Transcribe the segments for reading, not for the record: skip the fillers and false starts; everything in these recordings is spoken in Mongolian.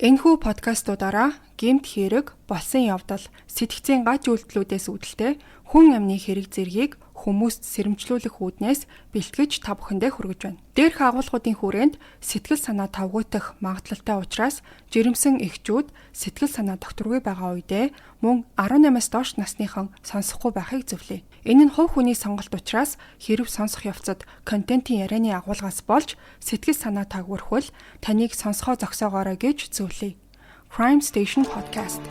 Энэхүү подкастуудаараа гэмт хэрэг, болсон явдал, сэтгцийн гач үйлдэлүүдээс үүдэлтэй хүн амны хэрэг зэргийг хүмүүст сэрэмжлүүлэх үүднээс бэлтгэж та бүхэндээ хүргэж байна. Дээрх агуулгуудын хүрээнд сэтгэл санаа тавгуутах магадлалтай учраас жирэмсэн эхчүүд сэтгэл санаа докторгүй байгаа үедээ мөн 18-аас доош насныхан сонсохгүй байхыг зөвлөе. Энэ нь хувь хүний сонголт учраас хэрв сонсох явцад контентын ярианы агуулгаас болж сэтгэл санаа тагвархвал таныг сонсохоо зогсоогоорой гэж зөвлөе. Crime Station Podcast.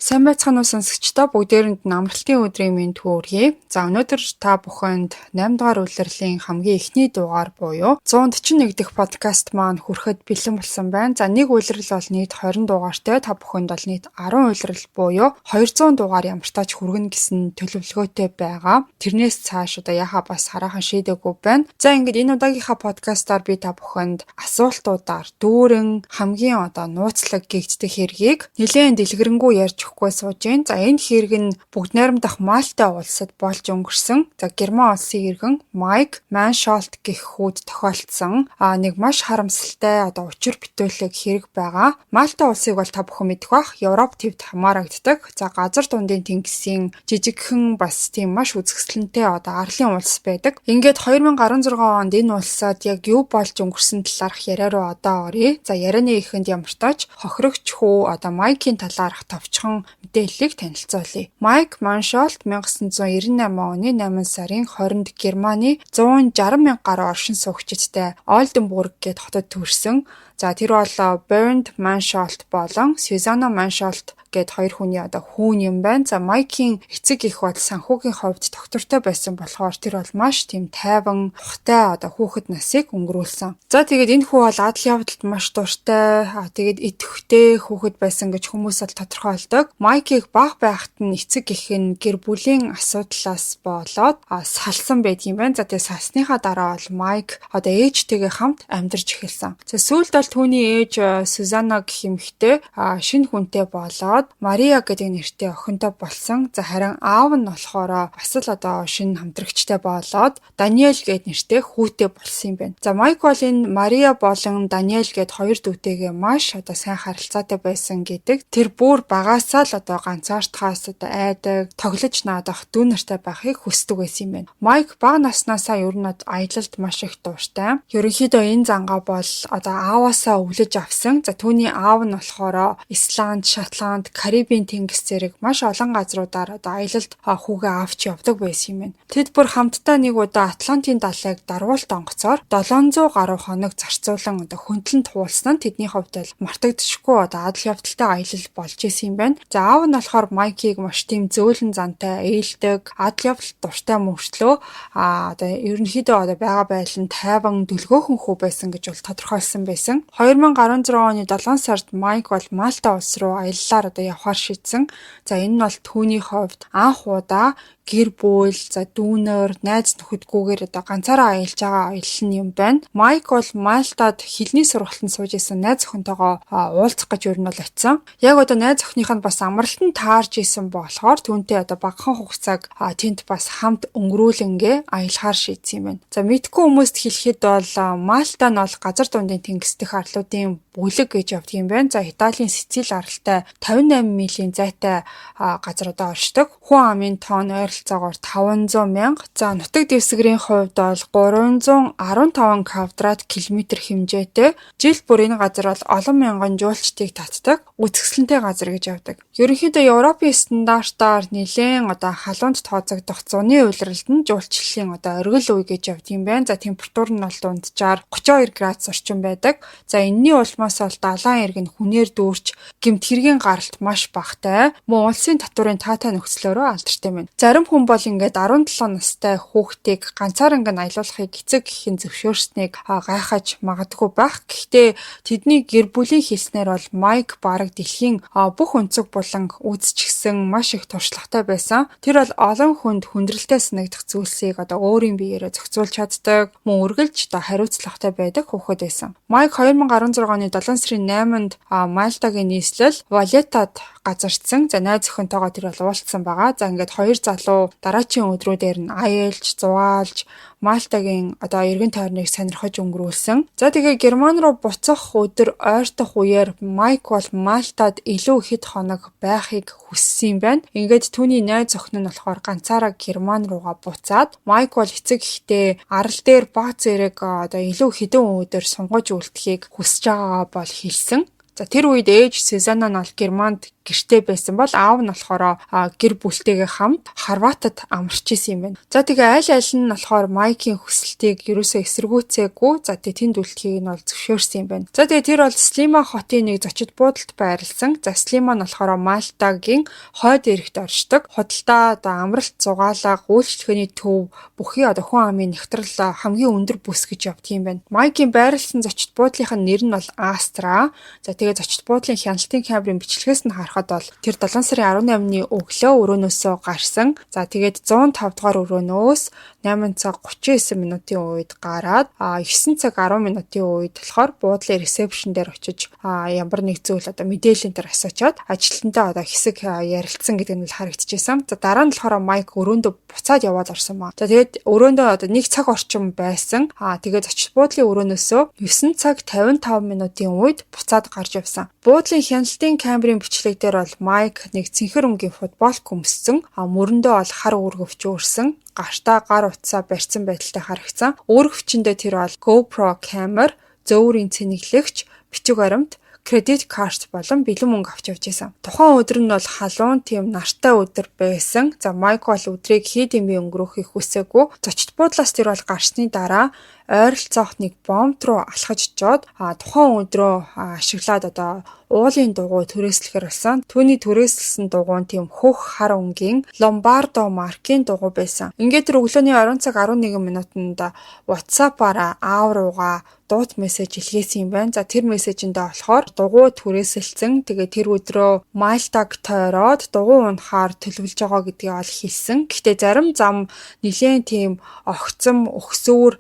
Сайн байцгаана уу сонсогчдоо, бүгдээрэнд нь амралтын өдрийн мэнд хүргэе. За, өнөөдөр та бүхэнд 8 дугаар улирлын хамгийн эхний дугаар буюу 141 дэх подкаст маань хүрэхэд бэлэн болсон байна. За, нэг улирал бол нийт 20 дугаартай, та бүхэнд бол нийт 10 улирал буюу 200 дугаар ямартаач хүргэнэ гэсэн төлөвлөгөөтэй байгаа. Тэрнээс цааш одоо яхаа бас хараахан шийдэггүй байна. За, ингээд энэ удаагийнхаа подкастаар би та бүхэнд асуултуудаар дүүрэн хамгийн одоо нууцлаг гэгддэг хэргийг нэлээн дэлгэрэнгүй ярьж өгөхгүй сууж байна. За, энэ хэрэг нь бүгд найрамдах Мальта улсад болж өнгөрсөн. За, Герман улсын иргэн Майк Маншолт гэх хүүд тохиолдсон нэг маш харамсалтай одоо учир битүүлэг хэрэг байгаа. Мальта улсыг бол та бүхэн мэдэх бах. Европ төвд хамаарагддаг. За, газар дундын тэнгисийн жижигхэн бас тийм маш үзэсгэлэнтэй одоо арлын улс байдаг. Ингээд 2016 онд энэ улсад яг юу болж өнгөрсөн талаарх яриа руу одоо оръё. За, ярианы эхэнд ямартаач хохирогч хүү одоо Майкийн талаарх товчхон мэдээллийг танилцуулъя. Майк Маншолт 1998 оны 8 сарын 20-нд Германы 160 мянга гаруй оршин суугчидтай Олденбург гээд хотод төрсөн. За, тэр бол Бернд Маншолт болон Сюзанна Маншолт гээд хоёр хүний одоо хүүн юм байна. За, Майкийн эцэг эх бол санхүүгийн хувьд доктортой байсан болохоор тэр бол маш тийм тайван, ухтай одоо хүүхэд насыг өнгөрүүлсэн. За, тэгээд энэ хүү бол адал явдалд маш дуртай, тэгээд идэвхтэй хүүхэд байсан гэж хүмүүс бол тодорхойлдог. Майкийг бага байхад нь эцэг эх нь гэр бүлийн асуудлаас болоод салсан байдгийн байна. За, тэгээд салсныхаа дараа бол Майк одоо ээжтэйгээ хамт амьдарч эхэлсэн. За, сүүлд бол түүний ээж Сюзанна гэх эмэгтэй шинэ хүнтэй болоод Мария гэдэг нэртэй охинтой болсон. За, харин аав нь болохоор бас л одоо шинэ хамтрагчтай болоод Даниэл гээд нэртэй хүүтэй болсон юм байна. За, Майк бол энэ Мария болон Даниэл гээд хоёр дүүтэйгээ маш одоо сайн харилцаатай байсан гэдэг. Тэр бүр багасаа л одоо ганцаардахаас одоо айдаг, тоглож наадах, дүү нартай байхыг хүсдэг байсан юм байна. Майк бага наснаасаа ер нь аялалд маш их дуртай. Ерөнхийдөө энэ зангаа бол одоо ааваасаа өвлөж авсан. За, түүний аав нь болохоор Исланд, Шотланд, Карибын тэнгис зэрэг маш олон газруудаар одоо аялалд хүүгээ авч явдаг байсан юм байна. Тэд бүр хамтдаа нэг удаа Атлантын далайг дарвуулт онгоцоор 700 гаруй хоног зарцуулан одоо хөндлөн туулсан нь тэдний хувьд бол мартагдчихгүй одоо адал явдалтай аялал болж исэн юм байна. За, аав нь болохоор Майкийг маш тийм зөөлөн зантай, ээлдэг, адал явдалд дуртай мөртлөө одоо ерөнхийдөө одоо байгаа байдал нь тайван дөлгөөхөн хүү байсан гэж бол тодорхойлсон байсан. 2016 оны 7 сард Майк бол Мальта улс руу аяллаар одоо явахаар шийдсэн. За, энэ нь бол түүний хувьд анх удаа гэр бүл, за дүүнер, найз нөхөдгүйгээр одоо ганцаараа аялж байгаа аялал нь юм байна. Майк бол Мальтад хэлний сургалтанд сууж исэн найз охинтойгоо уулзах гэж ер нь бол очисон. Яг одоо найз охиных нь бас амралтанд таарж исэн болохоор түүнтэй одоо багахан хугацааг тэнд бас хамт өнгөрүүлэнгээ аялахаар шийдсэн юм байна. За, мэдгүй хүмүүст хэлэхэд бол Мальта нь бол газар дундын тэнгис дэх арлуудын бүлэг гэж явдаг юм байна. За, Италийн Сицили аралтай 58 милийн зайтай газар одоо оршдог. Хүн амын тоон ойролцоогоор 500 мянга. За, нутаг дэвсгэрийн хувьд бол 315 квадрат километр хэмжээтэй. Жил бүр энэ газар бол олон мянган жуулчдыг татдаг үзэсгэлэнтэй газар гэж явдаг. Ерөнхийдөө Европын стандартаар нэлээн одоо халуунд тооцогдох зуны улиралд нь жуулчлалын одоо оргил үе гэж явдаг юм байна. За, температур нь бол дунджаар 32 градус орчим байдаг. За, энэний улмаас бол далайн эрг нь хүнээр дүүрч гэмт хэргийн гаралт маш багатай. Мөн улсын татварын таатай нөхцлөөрөө алдартай байна. Зарим Зарим хүн бол ингээд 17 настай хүүхдийг ганцаараа ингээд аялуулахыг эцэг эхийн зөвшөөрснийг гайхаж магадгүй байх. Гэхдээ тэдний гэр бүлийн хэлснээр бол Майк бараг дэлхийн бүх өнцөг буланг үзчихсэн, маш их туршлагатай байсан. Тэр бол олон хүнд хүндрэлтэй санагдах зүйлсийг одоо өөрийн биеэрээ зохицуулж чаддаг, мөн үргэлж одоо хариуцлагатай байдаг хүүхэд байсан. Майк 2016 оны 7 сарын 8-нд Мальтагийн нийслэл Валеттад газардсан. За, найз охинтойгоо тэр бол уулзсан байгаа. За, ингээд хоёр залуу дараачийн өдрүүдээр нь аялж, зугаалж, Мальтагийн одоо эргэн тойрныг сонирхож өнгөрүүлсэн. За, тэгээ Герман руу буцах өдөр ойртох үеэр Майк бол Мальтад илүү хэд хоног байхыг хүссэн юм байна. Ингээд түүний найз охин нь болохоор ганцаараа Герман руугаа буцаад, Майк бол эцэг эхтэй арал дээр бага зэрэг одоо илүү хэдэн өдөр сунгаж үлдэхийг хүсэж байгаагаа бол хэлсэн. За, тэр үед ээж Сюзанна нь бол Германд гэрте байсан бол аав нь болохоор гэр бүлтэйгээ хамт Хорватад амарч исэн юм байна. За, тэгээ аль аль нь болохоор Майкийн хүсэлтийг ерөөсөө эсэргүүцээгүй. За, тэгээ тэнд үлдэхийг нь бол зөвшөөрсөн юм байна. За, тэгээ тэр бол Слима хотын нэг зочид буудалд байрлсан. За, Слима нь болохоор Мальтагийн хойд эрэгт оршдог. Худалдаа, одоо амралт зугаалга, үйлчлэгээний төв бүхий одоо хүн амын нягтрал хамгийн өндөр бүс гэж явдаг юм байна. Майкийн байрлсан зочид буудлынх нь нэр нь бол Астра. За, тэгээ зочид буудлын хяналтын камерын бичлэгээс нь харахад бол тэр 7 сарын 18-ны өглөө өрөөнөөсөө гарсан. За, тэгээд 105 дугаар өрөөнөөс 8 цаг 39 минутын үед гараад 9 цаг 10 минутын үед болохоор буудлын reception дээр очиж ямар нэг зүйл одоо мэдээллийн дээр асуучаад ажилтнтай одоо хэсэг ярилцсан гэдэг нь л харагдчихсан. За, дараа нь болохоор Майк өрөөндөө буцаад яваад орсон ба. За, тэгээд өрөөндөө одоо 1 цаг орчим байсан. Тэгээд зочид буудлын өрөөнөөсөө 9 цаг 55 минутын үед буцаад гарч явсан. Буудлын хяналтын камерын бичлэг дээр бол Майк нэг цэнхэр өнгийн футболк өмссөн. Мөрөндөө бол хар үүргэвч өөрсөн. Гартаа гар утсаа барьсан байдалтай харагдсан. Үүргэвчэндээ тэр бол GoPro камер, зөөврийн цэнэглэгч, бичиг баримт, кредит карт болон бэлэн мөнгө авч явж байсан. Тухайн өдөр нь бол халуун, тийм нартай өдөр байсан. За, Майк бол өдрийг хий дэмий өнгөрөөхийг хүсээгүй. Зочид буудлаас тэр бол гарсны дараа ойролцоох нэг бомб руу алхаж очоод тухайн өдрөө ашиглаад одоо уулын дугуй түрээслэхээр болсон. Түүний түрээсэлсэн дугуй нь тийм хөх хар өнгийн Lombardo маркийн дугуй байсан. Ингээд тэр өглөөний 10 цаг 11 минутанд WhatsApp-аараа аав руугаа дуут мессеж илгээсэн юм байна. За, тэр мессежэндээ болохоор дугуй түрээсэлсэн. Тэгээ тэр өдрөө Мальтаг тойроод дугуй унахаар төлөвлөж байгаа гэдгийг ол хэлсэн. Гэхдээ зарим зам нэлээн тийм огцом өгсөөр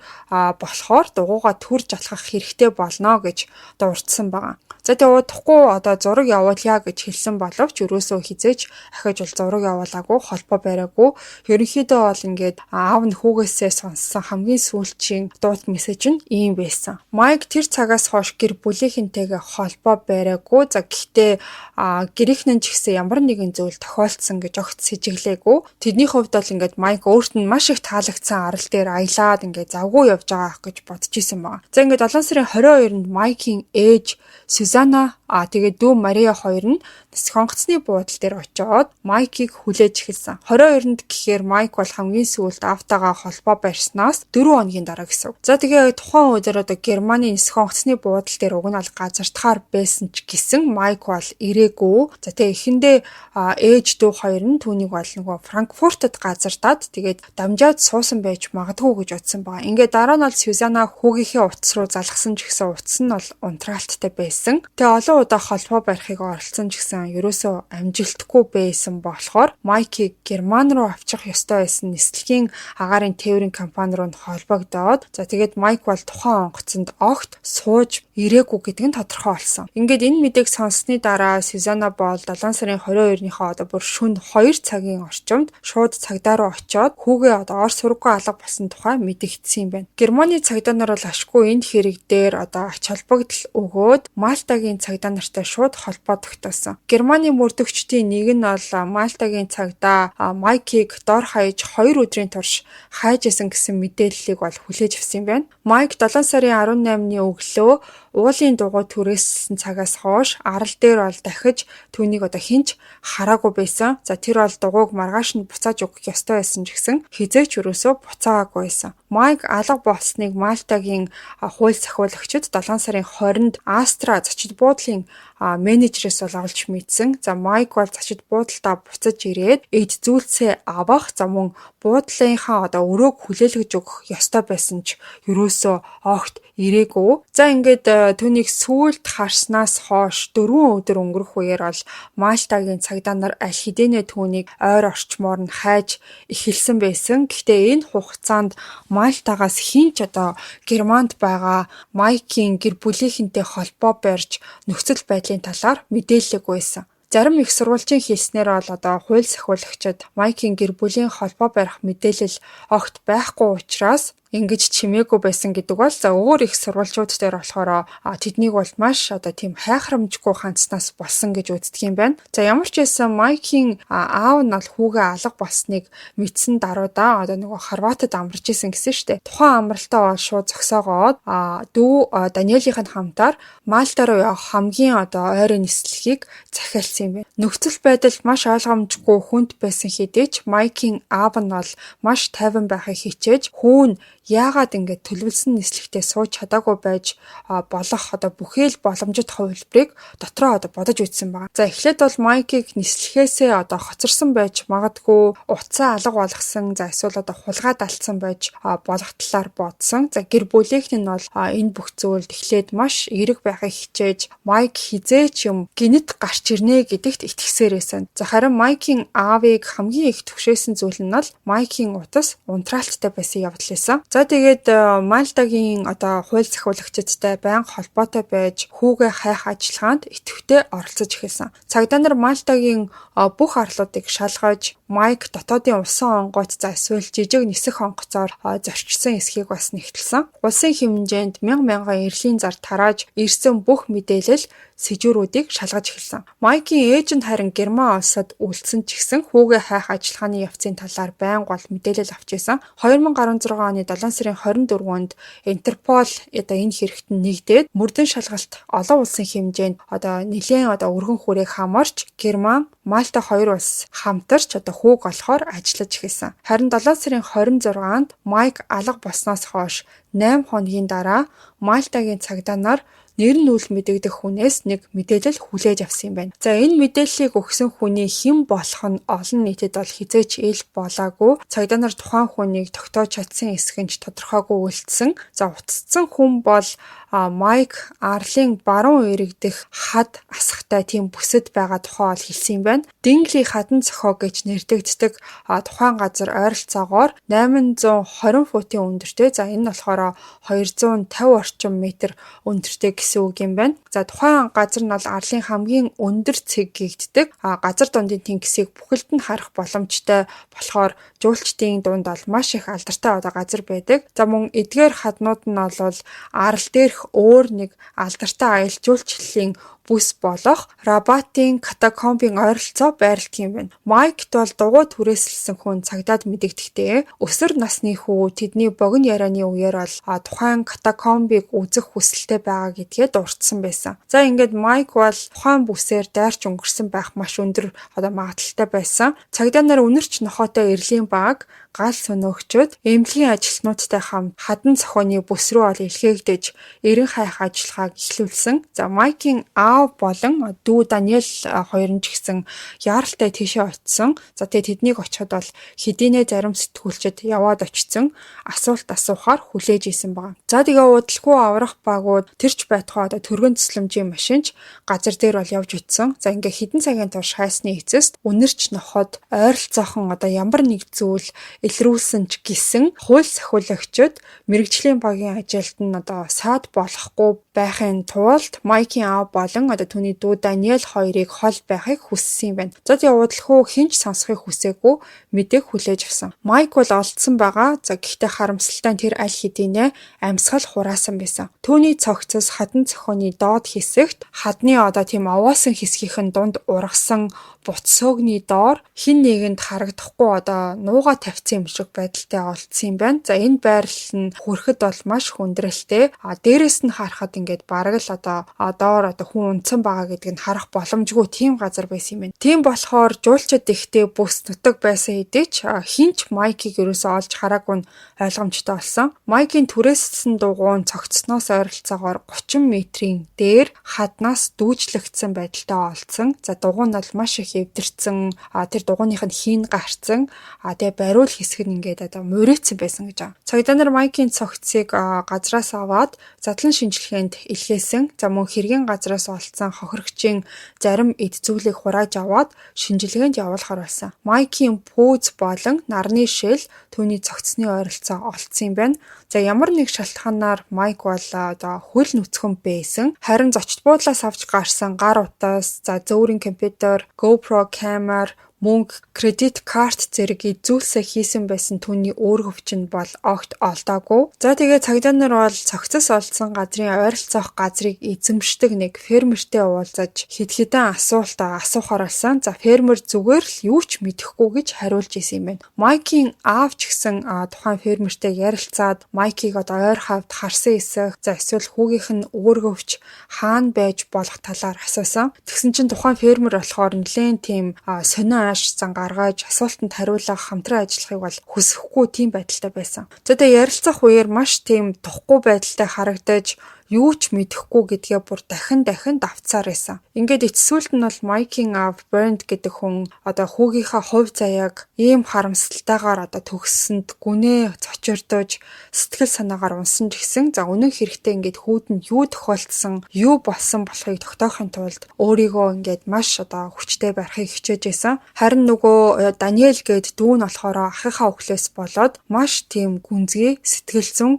болохоор дугуйгаа төрж алхах хэрэгтэй болно гэж дурдсан байгаа. За, тэгээ удахгүй одоо зураг явуулъя гэж хэлсэн боловч ерөөсөө хэзээ ч ахиж бол зураг явуулаагүй, холбоо бариагүй. Ерөнхийдөө бол ингээд аав нь хүүгээсээ сонссон хамгийн сүүлчийн дуут мессеж нь ийм байсан. Майк тэр цагаас хойш гэр бүлийнхэнтэйгээ холбоо бариагүй. За, гэхдээ гэрийнхэн нь ч гэсэн ямар нэгэн зүйл тохиолдсон гэж огт сэжиглээгүй. Тэдний хувьд бол ингээд Майк өөрт нь маш их таалагдсан арал дээр аялаад ингээд завгүй явж байгаа гэж бодож исэн байгаа. За, ингээд 7 сарын 22-нд Майкийн ээж Сюзанна, тэгээд дүү Мария хоёр нь нисэх онгоцны буудал дээр очиод Майкийг хүлээж эхэлсэн. 22-нд гэхээр Майк бол хамгийн сүүлд аавтайгаа холбоо барьснаас 4 хоногийн дараа гэсэн. За, тэгээ тухайн өдөр одоо Германы нисэх онгоцны буудал дээр уг нь бол газардахаар байсан ч гэсэн Майк бол ирээгүй. За, тэгээ эхэндээ ээж дүү хоёр нь түүнийг бол нөгөө Франкфуртад газардаад тэгээд дамжаад суусан байж магадгүй гэж бодсон байгаа. Ингээд дараа нь бол Сюзанна хүүгийнхээ утас руу залгасан ч гэсэн утас нь бол унтраалттай байсан. Тэгээ олон удаа холбоо барихыг оролдсон ч гэсэн ерөөсөө амжилтгүй байсан болохоор Майкийг Герман руу авчрах ёстой байсан нислэгийн агаарын тээврийн компани руу нь холбогдоод, за, тэгээд Майк бол тухайн онгоцонд огт сууж ирээгүй гэдэг нь тодорхой болсон. Ингээд энэ мэдээг сонссны дараа Сюзанна бол 7 сарын 22-ныхоо одоо бүр шөнө 2 цагийн орчимд шууд цагдаа руу очиод хүүгээ одоо ор сургуу алга болсон тухай мэдэгдсэн юм байна. Германы цагдаа нар бол ашгүй энэ хэрэг дээр одоо ач холбогдол өгөөд Мальтагийн цагдаа нартай шууд холбоо тогтоосон. Германы мөрдөгчдийн нэг нь бол Мальтагийн цагдаа Майкийг дор хаяж 2 өдрийн турш хайж исэн гэсэн мэдээллийг бол хүлээж авсан юм байна. Майк 7 сарын 18-ны өглөө уулын дугуй түрээсэлсэн цагаас хойш арал дээр бол дахиж түүнийг одоо хэн ч хараагүй байсан. За, тэр бол дугуйг маргааш нь буцааж өгөх ёстой байсан ч гэсэн хэзээ ч ерөөсөө буцаагаагүй байсан. Майк алга болсныг Мальтагийн хууль сахиулагчид 7 сарын 20-нд Астра зочид буудлын менежерээс бол олж мэдсэн. За, Майк бол зочид буудалдаа буцаж ирээд эд зүйлсээ авах, за мөн буудлынхаа одоо өрөөг хүлээлгэж өгөх ёстой байсан ч ерөөсөө огт ирээгүй. За, ингээд түүнийг сүүлд харснаас хойш 4 өдөр өнгөрөх үеэр бол Мальтагийн цагдаа нар аль хэдийнэ түүнийг ойр орчмоор нь хайж эхэлсэн байсан. Гэхдээ энэ хугацаанд Мальтагаас хэн ч одоо Германд байгаа Майкийн гэр бүлийнхэнтэй холбоо барьж нөхцөл байдлын талаар мэдээллээгүй байсан. Зарим их сурвалжийн хэлснээр бол одоо хууль сахиулагчид Майкийн гэр бүлийн холбоо барих мэдээлэл огт байхгүй учраас ингэж чимээгүй байсан гэдэг бол, за өөр их сурвалжууд дээр болохоор тэднийг бол маш одоо тийм хайхрамжгүй хандсанаас болсон гэж үздэг юм байна. За, ямар ч байсан Майкийн аав нь бол хүүгээ алга болсныг мэдсэн даруйдаа одоо нөгөө Хорватад амарч исэн гэсэн штэ. Тухайн амралтаа бол шууд зогсоогоод дүү Даниэлийнх нь хамтаар Мальта руу явах хамгийн одоо ойрын нислэгийг захиалсан юм байна. Нөхцөл байдал маш ойлгомжгүй хүнд байсан хэдий ч Майкийн аав нь бол маш тайван байхыг хичээж, хүү нь яагаад ингэж төлөвлөсөн нислэгтээ сууж чадаагүй байж болох одоо бүхий л боломжит хувилбарыг дотроо одоо бодож үзсэн байна. За, эхлээд бол Майкийг нислэгээсээ одоо хоцорсон байж магадгүй, утсаа алга болгосон, за эсвэл одоо хулгайд алдсан байж болох талаар бодсон. За, гэр бүлийнх нь бол энэ бүх зүйлд эхлээд маш эерэг байхыг хичээж, Майк хэзээ ч юм гэнэт гарч ирнэ гэдэгт итгэсээр байсан. За, харин Майкийн аавыг хамгийн их түгшээсэн зүйл нь бол Майкийн утас унтраалттай байсан явдал байсан. За, тэгээд Мальтагийн одоо хууль сахиулагчидтай байнга холбоотой байж, хүүгээ хайх ажиллагаанд идэвхтэй оролцож эхэлсэн. Цагдаа нар Мальтагийн бүх арлуудыг шалгаж, Майк дотоодын усан онгоц, за эсвэл жижиг нисэх онгоцоор зорчсон эсэхийг бас нэгтэлсэн. Улсын хэмжээнд мянга мянган эрлийн зар тарааж ирсэн бүх мэдээлэл сэжүүрүүдийг шалгаж эхэлсэн. Майкийн ээж нь харин Герман улсад үлдсэн ч гэсэн хүүгээ хайх ажиллагааны явцын талаар байнга бол мэдээлэл авч байсан. 2016 оны 7 сарын 24-нд Интерпол одоо энэ хэрэгт нь нэгдээд, мөрдөн шалгалт олон улсын хэмжээнд одоо нэлээн одоо өргөн хүрээг хамарч, Герман, Мальта хоёр улс хамтарч одоо хүүг олохоор ажиллаж эхэлсэн. Харин 7 сарын 26-нд Майк алга болсноос хойш 8 хоногийн дараа Мальтагийн цагдаа нар нэр нь үл мэдэгдэх хүнээс нэг мэдээлэл хүлээж авсан юм байна. За, энэ мэдээллийг өгсөн хүний хэн болох нь олон нийтэд бол хэзээ ч ил болоогүй. Цагдаа нар тухайн хүнийг тогтоож чадсан эсэх нь ч тодорхойгүй үлдсэн. За, утасдсан хүн бол Майк Арлын баруун эрэг дэх хад асгатай тийм бүсэд байгаа тухай бол хэлсэн юм байна. Дингли хадан цохоо гэж нэрдэгддэг тухайн газар ойролцоогоор 820 футын өндөртэй. За, энэ нь болохоор 250 орчим метр өндөртэй гэсэн үг юм байна. За, тухайн газар нь бол арлын хамгийн өндөр цэг гэгддэг. Газар дундын тэнгисийг бүхэлд нь харах боломжтой болохоор жуулчдын дунд бол маш их алдартай одоо газар байдаг. За, мөн эдгээр хаднууд нь бол арал дээрх өөр нэг алдартай аялал жуулчлалын бүс болох Рабатын катакомбын ойролцоо байрладаг юм байна. Майкт бол дугуй түрээсэлсэн хүн цагдаад мэдэгдэхдээ өсвөр насны хүү тэдний богино ярианы үеэр бол тухайн катакомбыг үзэх хүсэлтэй байгаа гэдгээ дурдсан байсан. За, ингээд Майк бол тухайн бүсээр дайрч өнгөрсөн байх маш өндөр одоо магадлалтай байсан. Цагдаа нар үнэрч нохойтой эрлийн баг, гал сөнөөгчид, эмнэлгийн ажилтнуудтай хамт хадан цохооны бүс рүү бол илгээгдэж, эрен хайх ажиллагааг эхлүүлсэн. За, Майкийн аав болон дүү Даниэл хоёр нь ч гэсэн яаралтай тийшээ очсон. За, тэгээд тэднийг очиход бол хэдийнэ зарим сэтгүүлчид яваад очсон, асуулт асуухаар хүлээж исэн байгаа. За, тэгээ удалгүй аврах багууд, тэр ч байтугай одоо түргэн тусламжийн машин ч газар дээр бол явж очсон. За, ингээ хэдэн цагийн турш хайсны эцэст үнэрч нохойд ойролцоохон одоо ямар нэг зүйл илрүүлсэн ч гэсэн хууль сахиулагчид мэргэжлийн багийн ажилд нь одоо саад болохгүй байхын тулд Майкийн аав болон одоо түүний дүү Даниэл хоёрыг хол байхыг хүссэн юм байна. За, тэгээ удалгүй хэн ч сонсохыг хүсээгүй мэдээг хүлээж авсан. Майк бол олдсон байгаа. За, гэхдээ харамсалтай нь тэр аль хэдийнэ амьсгал хураасан байсан. Түүний цогцос хадан цохооны доод хэсэгт хадны одоо тийм овоосон хэсгийнх нь дунд ургасан бут сөөгний доор хэн нэгэнд харагдахгүй одоо нуугаа тавьсан юм шиг байдалтай олдсон юм байна. За, энэ байрлал нь хүрэхэд бол маш хүндрэлтэй. А дээрээс нь харахад ингээд бараг л одоо доор одоо хүн унтсан байгаа гэдгийг нь харах боломжгүй тийм газар байсан юм байна. Тийм болохоор жуулчид ихтэй бүс нутаг байсан хэдий ч хэн ч Майкийг ерөөсөө олж хараагүй нь ойлгомжтой болсон. Майкийн түрээсэлсэн дугуй нь цогцсноос ойролцоогоор 30 метрийн дээр хаднаас дүүжлэгдсэн байдалтай олдсон. За, дугуй нь бол маш их эвдэрсэн, тэр дугуйных нь хийн гарцсан, тэгээ бариул хэсэг нь ингээд одоо мурийцсан байсан гэж байгаа. Цагдаа нар Майкийн цогцсыг газраас аваад задлан шинжилгээнд илгээсэн. За, мөн хэргийн газраас олдсон хохирогчийн зарим эд зүйлийг хурааж аваад шинжилгээнд явуулахар болсон. Майкийн пүүз болон нарны шил түүний цогцсны ойролцоо олдсон юм байна. За, ямар нэг шалтгаанаар Майк бол одоо хөл нүцгэн байсан. Харин зочид буудлаас авч гарсан гар утас, за, зөөрийн компьютер, GoPro камер, мөнгө, кредит карт зэрэг зүйлсээ хийсэн байсан түүний үүргэвч нь бол огт олдоогүй. За, тэгээ цагдаа нар бол цогцос олдсон газрын ойролцоох газрыг эзэмшдэг нэг фермертэй уулзаж хэд хэдэн асуулт асуухаар болсон. За, фермер зүгээр л юу ч мэдэхгүй гэж хариулж исэн юм байна. Майкийн аав ч гэсэн тухайн фермертэй ярилцаад Майкийг одоо ойр хавьд харсан эсэх, за, эсвэл хүүгийнх нь үүргэвч хаана байж болох талаар асуусан. Тэгсэн чинь тухайн фермер болохоор нэлээн тийм сонио ааш зан гаргаж асуултанд хариулах, хамтран ажиллахыг бол хүсэхгүй тийм байдалтай байсан. За, тэгээ ярилцах үеэр маш тийм тухгүй байдалтай харагдаж, юу ч мэдэхгүй гэдгээ бүр дахин дахин давтсаар байсан. Ингээд эцэс сүүлд нь бол Майкийн аав Бернд гэдэг хүн одоо хүүгийнхаа хувь заяаг ийм харамсалтайгаар одоо төгссөнд гүнээ цочирдож, сэтгэл санаагаар унсан ч гэсэн, за, үнэн хэрэгтээ ингээд хүүд нь юу тохиолдсон, юу болсон болохыг тогтоохын тулд өөрийгөө ингээд маш одоо хүчтэй барихыг хичээж байсан. Харин нөгөө Даниэл гээд дүү нь болохоор ахынхаа өхлөөс болоод маш тийм гүнзгий сэтгэл зүйн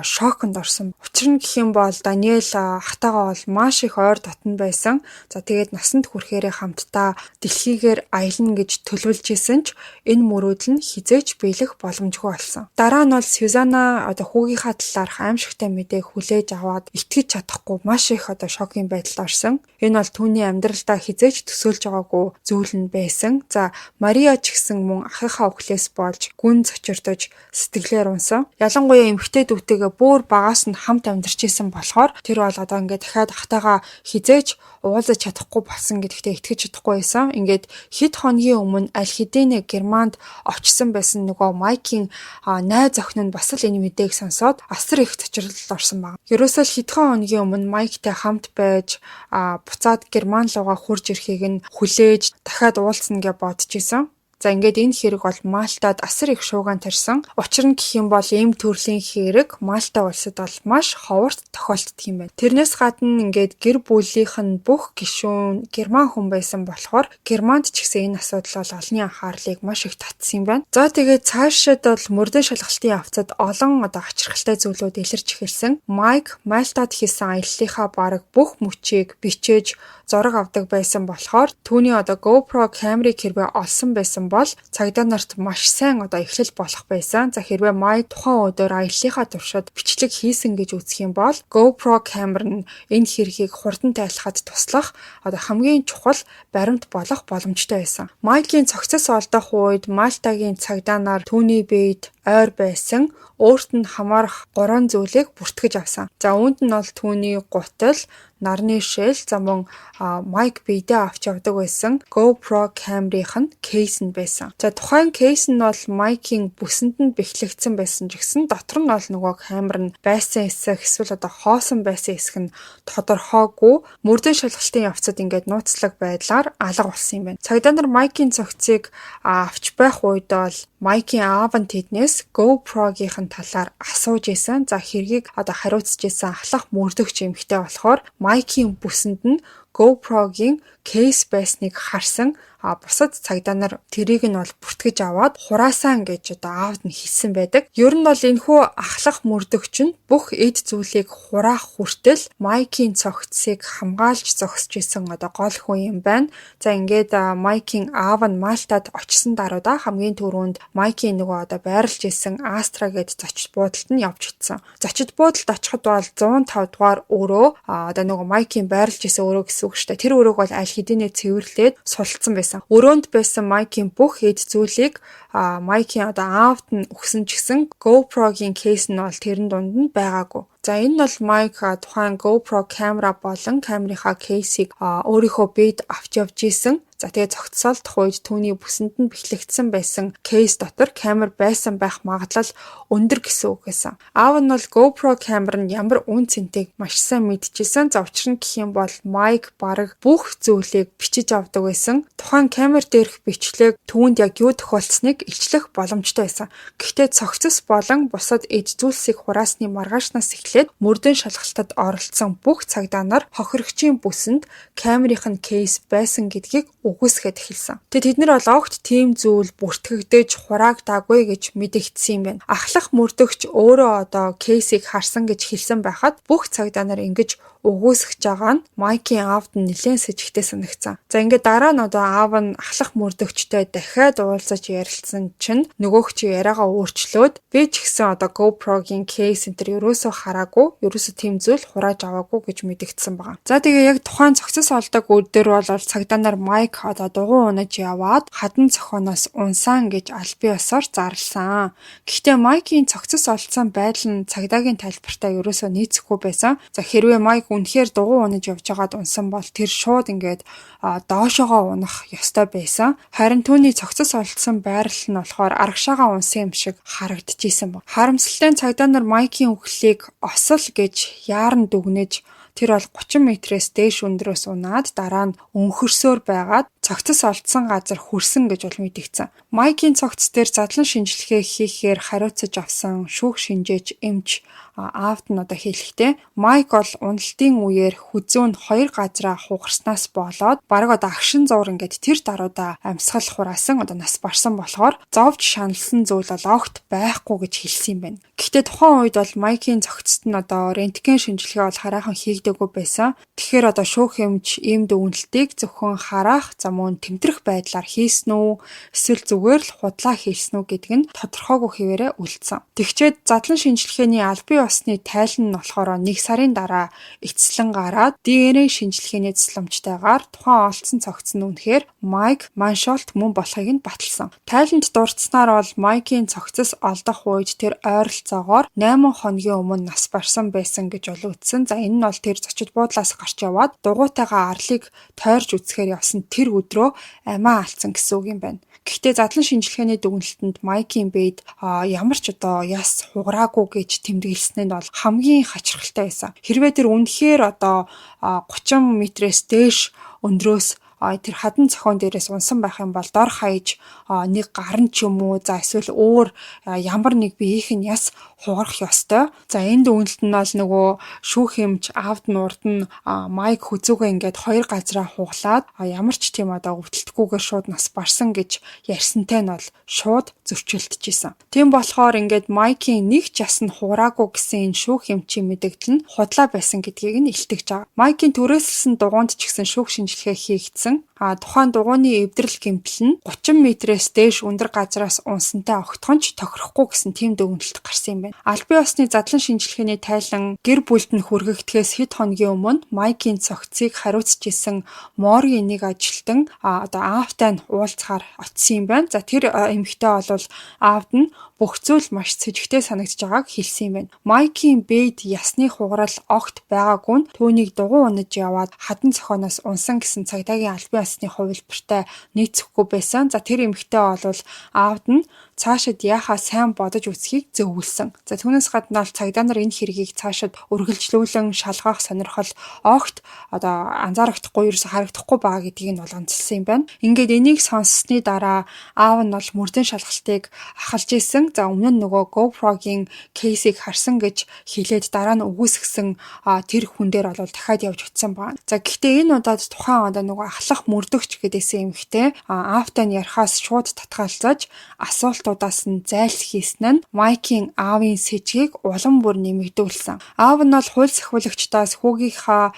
шоконд орсон. Учир нь гэх юм бол Даниэл ахтайгаа бол маш их ойр дотно байсан. За, тэгээд насанд хүрэхээрээ хамтдаа дэлхийгээр аялна гэж төлөвлөж исэн ч энэ мөрөөдөл нь хэзээ ч биелэх боломжгүй болсон. Дараа нь бол Сюзанна одоо хүүгийнхаа талаарх аймшигтай мэдээг хүлээж аваад итгэж чадахгүй маш их одоо шокийн байдалд орсон. Энэ бол түүний амьдралдаа хэзээ ч төсөөлж байгаагүй зүйл нь байсан. За, Мария ч гэсэн мөн ахынхаа өхлөөс болж гүн цочирдож сэтгэлээр унсан. Ялангуяа эмэгтэй дүүтэйгээ бүр багаас нь хамт амьдарч исэн болохоор тэр бол одоо ингээд дахиад ахтайгаа хэзээ ч уулзаж чадахгүй болсон гэдэгтээ итгэж чадахгүй байсан. Ингээд хэд хоногийн өмнө аль хэдийнэ Германд очсон байсан нөгөө Майкийн найз охин нь бас л энэ мэдээг сонсоод асар их цочирлолд орсон байна. Ерөөсөө л хэдхэн хоногийн өмнө Майктай хамт байж, буцаад Герман руугаа хурж ирэхийг нь хүлээж, дахиад уулзна гэж бодож исэн. За, ингээд энэ хэрэг бол Малтад асар их шуугиан тарьсан. Учир нь гэх юм бол ийм төрлийн хэрэг Малта улсад бол маш ховорт тохиолддог юм байна. Тэрнээс гадна ингээд гэр бүлийнх нь бүх гишүүн герман хүн байсан болохоор Германд ч гэсэн энэ асуудал бол олонний анхаарлыг маш их татсан юм байна. За, тэгээд цаашид бол мөрдөн шалгалтын явцад олон одоо ачирхалтай зүйлүүд илэрч эхэлсэн. Майк Малтад хийсэн аяллынхаа бараг бүх мөчийг бичээж, зураг авдаг байсан болохоор түүний одоо GoPro камерыг хэрвээ олсон байсан бол цагдаа нарт маш сайн одоо эхлэл болох байсан. За, хэрвээ Майк тухайн өдөр аяллынхаа туршид бичлэг хийсэн гэж үзэх юм бол GoPro камер нь энэ хэргийг хурдан тайлахад туслах одоо хамгийн чухал баримт болох боломжтой байсан. Майкийн цогцос олдох үед Малтагийн цагдаа нар түүний биед ойр байсан, өөрт нь хамаарах гурван зүйлийг бүртгэж авсан. За, үүнд нь бол түүний гутал, нарны шил, за, мөн Майк биедээ авч явдаг байсан GoPro камерын нь case нь байсан. За, тухайн case нь бол Майкийн бүсэнд нь бэхлэгдсэн байсан ч гэсэн дотор нь бол нөгөө камер нь байсан эсэх эсвэл одоо хоосон байсан эсэх нь тодорхойгүй, мөрдөн шалгалтын явцад ингээд нууцлаг байдлаар алга болсон юм байна. Цагдаа нар Майкийн цогцыг авч байх үед бол Майкийн аав нь тэднээс GoPro-гийнх нь талаар асууж исэн. За, хэргийг одоо хариуцж исэн ахлах мөрдөгч эмэгтэй болохоор Майкийн бүсэнд нь GoPro-гийн case байсныг харсан, а бусад цагдаа нар тэрийг нь бол бүртгэж аваад хураасан гэж одоо аавд нь хэлсэн байдаг. Ер нь бол энэхүү ахлах мөрдөгч нь бүх эд зүйлийг хураах хүртэл Майкийн цогцсыг хамгаалж зогсож исэн одоо гол хүн юм байна. За, ингээд Майкийн аав нь Малтад очисон даруйда хамгийн түрүүнд Майкийн нөгөө одоо байрлаж исэн Астра гээд зочид буудалд нь явж очсон. Зочид буудалд очиход бол 105 дугаар өрөө, одоо нөгөө Майкийн байрлаж исэн өрөө гэсэн үг шүү дээ. Тэр өрөөг бол аль хэдийнэ цэвэрлээд суллацсан байсан. Өрөөнд байсан Майкийн бүх эд зүйлийг Майкийн одоо аавд нь өгсөн ч гэсэн GoPro-гийн case нь бол тэрэн дунд нь байгаагүй. За, энэ нь бол Майк тухайн GoPro камера болон камерынхаа case ийг өөрийнхөө биед авч явж исэн. За, тэгээ цогцолдох үед түүний бүсэнд нь бэхлэгдсэн байсан case дотор камер байсан байх магадлал өндөр гэсэн үг байсан. Аав нь бол GoPro камер нь ямар үнэ цэнтэйг маш сайн мэдчихсэн. За, учир нь гэх юм бол Майк бараг бүх зүйлийг бичиж авдаг байсан. Тухайн камер дээрх бичлэг түүнд яг юу тохиолдсныг илчлэх боломжтой байсан. Гэхдээ цогцос болон бусад эд зүйлсийг хураасны маргаашнаас эхлээд мөрдөн шалгалтад оролцсон бүх цагдаа нар хохирогчийн бүсэнд камерын нь case байсан гэдгийг үгүйсгээд эхэлсэн. Тэгээ тэд нар бол огт тийм зүйл бүртгэгдэж хураагдаагүй гэж мэдэгдсэн юм байна. Ахлах мөрдөгч өөрөө одоо case ийг харсан гэж хэлсэн байхад бүх цагдаа нар ингэж үгүйсгэж байгаа нь Майкийн аавд нь нэлээд сэжигтэй санагдсан. За, ингээд дараа нь одоо аав нь ахлах мөрдөгчтэй дахиад уулзаж ярилцсан чинь нөгөөх чи яриагаа өөрчлөөд, би ч гэсэн одоо GoPro-гийн case энэ тэр ерөөсөө хараагүй, ерөөсөө тийм зүйл хурааж аваагүй гэж мэдэгдсэн байгаа. За, тэгээ яг тухайн цогцос олдог өдөр бол цагдаа нар Майк одоо дугуй унаж яваад хадан цохооноос унсан гэж албан ёсоор зарласан. Гэхдээ Майкийн цогцос олдсон байдал нь цагдаагийн тайлбартай ерөөсөө нийцэхгүй байсан. За, хэрвээ Майк үнэхээр дугуй унаж явж байгаад унсан бол тэр шууд ингээд доошоогоо унах ёстой байсан. Харин түүний цогцос олдсон байрлал нь болохоор арагшаага унсан юм шиг харагдчихсэн баг. Харамсалтай нь цагдаа нар Майкийн үхлийг осол гэж яаран дүгнэж, тэр бол 30 метрээс дээш өндрөөс унаад, дараа нь өнхөрсөөр байгаад цогцос олдсон газар хүрсэн гэж бол мэдэгдсэн. Майкийн цогц дээр задлан шинжилгээ хийхээр хариуцаж авсан шүүх шинжээч эмч аавд нь одоо хэлэхдээ Майк бол уналтын үеэр хүзүү нь хоёр газраа хугарснаас болоод бараг одоо агшин зуур ингээд тэр даруйдаа амьсгал хураасан, одоо нас барсан болохоор зовж шаналсан зүйл бол огт байхгүй гэж хэлсэн юм байна. Гэхдээ тухайн үед бол Майкийн цогцод нь одоо рентген шинжилгээ бол хараахан хийгдээгүй байсан. Тэгэхээр одоо шүүх эмч ийм дүгнэлтийг зөвхөн хараах, за мөн тэмтрэх байдлаар хийсэн үү, эсвэл зүгээр л худлаа хийсэн үү гэдэг нь тодорхойгүй хэвээрээ үлдсэн. Тэгчээд задлан шинжилгээний албан ёсны тайлан нь болохоор нэг сарын дараа эцэслэн гараад, DNA шинжилгээний тусламжтайгаар тухайн олдсон цогц нь үнэхээр Майк Маншолт мөн болохыг нь баталсан. Тайланд дурдсанаар бол Майкийн цогцос олдох үед тэр ойролцоогоор 8 хоногийн өмнө нас барсан байсан гэж бол үздсэн. За, энэ нь бол тэр зочид буудлаас гарч яваад дугуйтайгаа арлыг тойрж үзэхээр явсан тэр өдрөө амиа алдсан гэсэн үг юм байна. Гэхдээ задлан шинжилгээний дүгнэлтэнд Майкийн биед ямар ч одоо яс хугараагүй гэж тэмдэглэсэн нь бол хамгийн хачирхалтай байсан. Хэрвээ тэр үнэхээр одоо 30 метрээс дээш өндрөөс, тэр хадан цохион дээрээс унсан байх юм бол дор хаяж нэг гар нь ч юм уу, за эсвэл өөр ямар нэг биеийнх нь яс хугарах ёстой. За, энэ дүгнэлт нь бол нөгөө шүүх эмч аавд нь урд нь Майк хүзүүгээ ингээд хоёр газраа хуглаад ямар ч тийм одоо өвдөлтгүйгээр шууд нас барсан гэж ярьсантай нь бол шууд зөрчилдөж исэн. Тийм болохоор ингээд Майкийн нэг ч яс нь хугараагүй гэсэн энэ шүүх эмчийн мэдэгдэл нь худлаа байсан гэдгийг нь илтгэж байгаа. Майкийн түрээсэлсэн дугуйнд ч гэсэн шүүх шинжилгээ хийгдсэн. А тухайн дугуйны эвдрэл гэмтэл нь 30 метрээс дээш өндөр газраас унсантай огтхон ч тохирохгүй гэсэн тийм дүгнэлт гарсан юм байна. Албан ёсны задлан шинжилгээний тайлан гэр бүлд нь хүргэгдэхээс хэд хоногийн өмнө Майкийн цогцыг хариуцж исэн моргийн нэг ажилтан одоо аавтай нь уулзахаар очсон юм байна. За, тэр эмэгтэй бол аавд нь бүх зүйл маш сэжигтэй санагдаж байгааг хэлсэн юм байна. Майкийн биед ясны хугарал огт байгаагүй нь түүнийг дугуй унаж яваад хадан цохооноос унсан гэсэн цагдаагийн албан ёсны хувилбартай нийцэхгүй байсан. За, тэр эмэгтэй бол аавд нь цаашид яахаа сайн бодож үзэхийг зөвлөсөн. За, түүнээс гадна бол цагдаа нар энэ хэргийг цаашид үргэлжлүүлэн шалгах сонирхол огт одоо анзаарагдахгүй, ерөөсө харагдахгүй байгаа гэдгийг нь бол онцолсон юм байна. Ингээд энийг сонссны дараа аав нь бол мөрдөн шалгалтыг ахалж исэн. За, өмнө нь нөгөө GoPro-гийн case ийг харсан гэж хэлээд дараа нь үгүйсгэсэн тэр хүн дээр бол дахиад явж очсон байна. За, гэхдээ энэ удаад тухайн одоо нөгөө ахлах мөрдөгч гэдээсэн эмэгтэй аавтай нь ярихаас шууд татгаалцаж, асуултуудаас нь зайлсхийсэн нь Майкийн аавын сэжгийг улам бүр нэмэгдүүлсэн. Аав нь бол хууль сахиулагчдаас хүүгийнхаа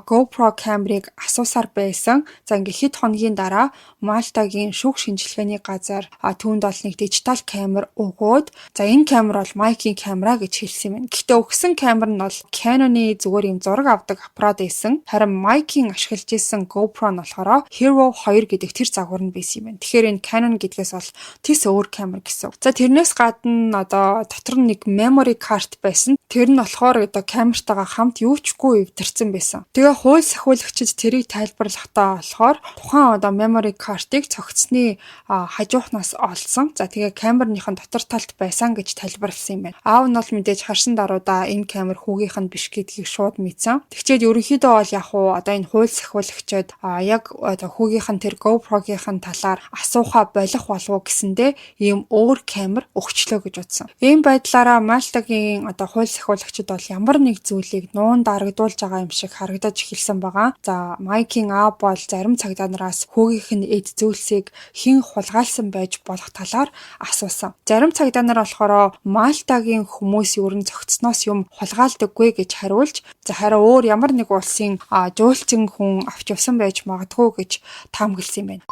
GoPro камерыг асуусаар байсан. За, ингээ хэд хоногийн дараа Мальтагийн шүүх шинжилгээний газар түүнд бол нэг дижитал камер өгөөд, за, энэ камер бол Майкийн камера гэж хэлсэн юм байна. Гэхдээ өгсөн камер нь бол Canon-ы зүгээр юм зураг авдаг аппарат байсан. Харин Майкийн ашиглаж исэн GoPro нь болохоор болохоор Hero 2 гэдэг тэр загвар нь байсан юм байна. Тэгэхээр энэ Canon гэдгээс бол тис өөр камер гэсэн. За, тэрнээс гадна одоо дотор нь нэг memory card байсан. Тэр нь болохоор одоо камертайгаа хамт юу ч үгүй эвдэрсэн байсан. Тэгээ хууль сахиулагчид тэрийг тайлбарлахдаа болохоор тухайн одоо memory card-ыг цогцсны хажуухнаас олсон. За, тэгээ камерныхын дотор талд байсан гэж тайлбарласан юм байна. Аав нь бол мэдээж харсан даруйдаа энэ камер хүүгийнх нь биш гэдгийг шууд мэдсэн. Тэгчээд ерөнхийдөө бол яг уу одоо энэ хууль сахиулагчид яг одоо хүүгийнх нь тэр GoPro-гийнх нь талаар асуухаа болох болов уу гэсэндээ ийм өөр камер өгчлөө гэж бодсон. Ийм байдлаараа Мальтагийн одоо хууль сахиулагчид бол ямар нэг зүйлийг нуун дарагдуулж байгаа юм шиг харагдаж эхэлсэн байгаа. За, Майкийн аав бол зарим цагдаа нараас хүүгийнх нь эд зүйлсийг хэн хулгайлсан байж болох талаар асуусан. Зарим цагдаа нар болохоор Мальтагийн хүмүүс ер нь цогцсноос юм хулгайлдаггүй гэж хариулж, за, харин өөр ямар нэг улсын жуулчин хүн авч явсан байж магадгүй гэж таамагласан юм байна.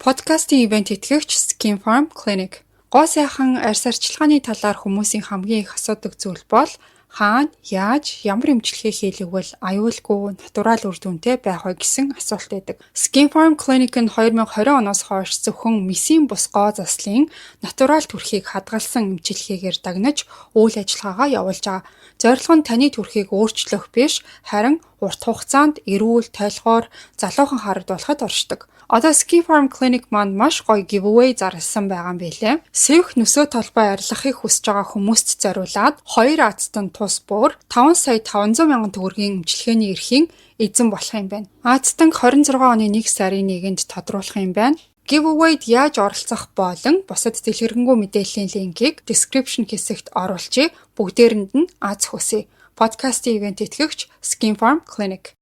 Подкастын ивээн тэтгэгч Skin Farm Clinic. Гоо сайхан арьс арчилгааны талаар хүмүүсийн хамгийн их асуудаг зүйл бол хаана, яаж, ямар эмчилгээ хийлгэвэл аюулгүй, натурал үр дүнтэй байх вэ гэсэн асуулт байдаг. Skin Farm Clinic нь 2020 оноос хойш зөвхөн мэсийн бус гоо заслын натурал төрхийг хадгалсан эмчилгээгээр дагнаж үйл ажиллагаагаа явуулж байгаа. Зорилго нь таны төрхийг өөрчлөх биш, харин урт хугацаанд эрүүл, тойлохоор залуухан харагдуулахад оршдог. Одоо Skin Farm Clinic маань маш гоё giveaway зарласан байгаа юм билээ. Сэвх нүсөө толбой арилгахыг хүсэж байгаа хүмүүст зориулаад 2 азтан тус бүр 5 сая 500 мянган төгрөгийн эмчилгээний эрхийн эзэн болох юм байна. Азтанг 26 оны 1 сарын 1-нд тодруулах юм байна. Giveaway-д яаж оролцох болон бусад дэлгэрэнгүй мэдээллийн линкийг description хэсэгт оруулъя. Бүгдээрэнд нь аз хүсье. Подкастын ивээн тэтгэгч Skin Farm Clinic.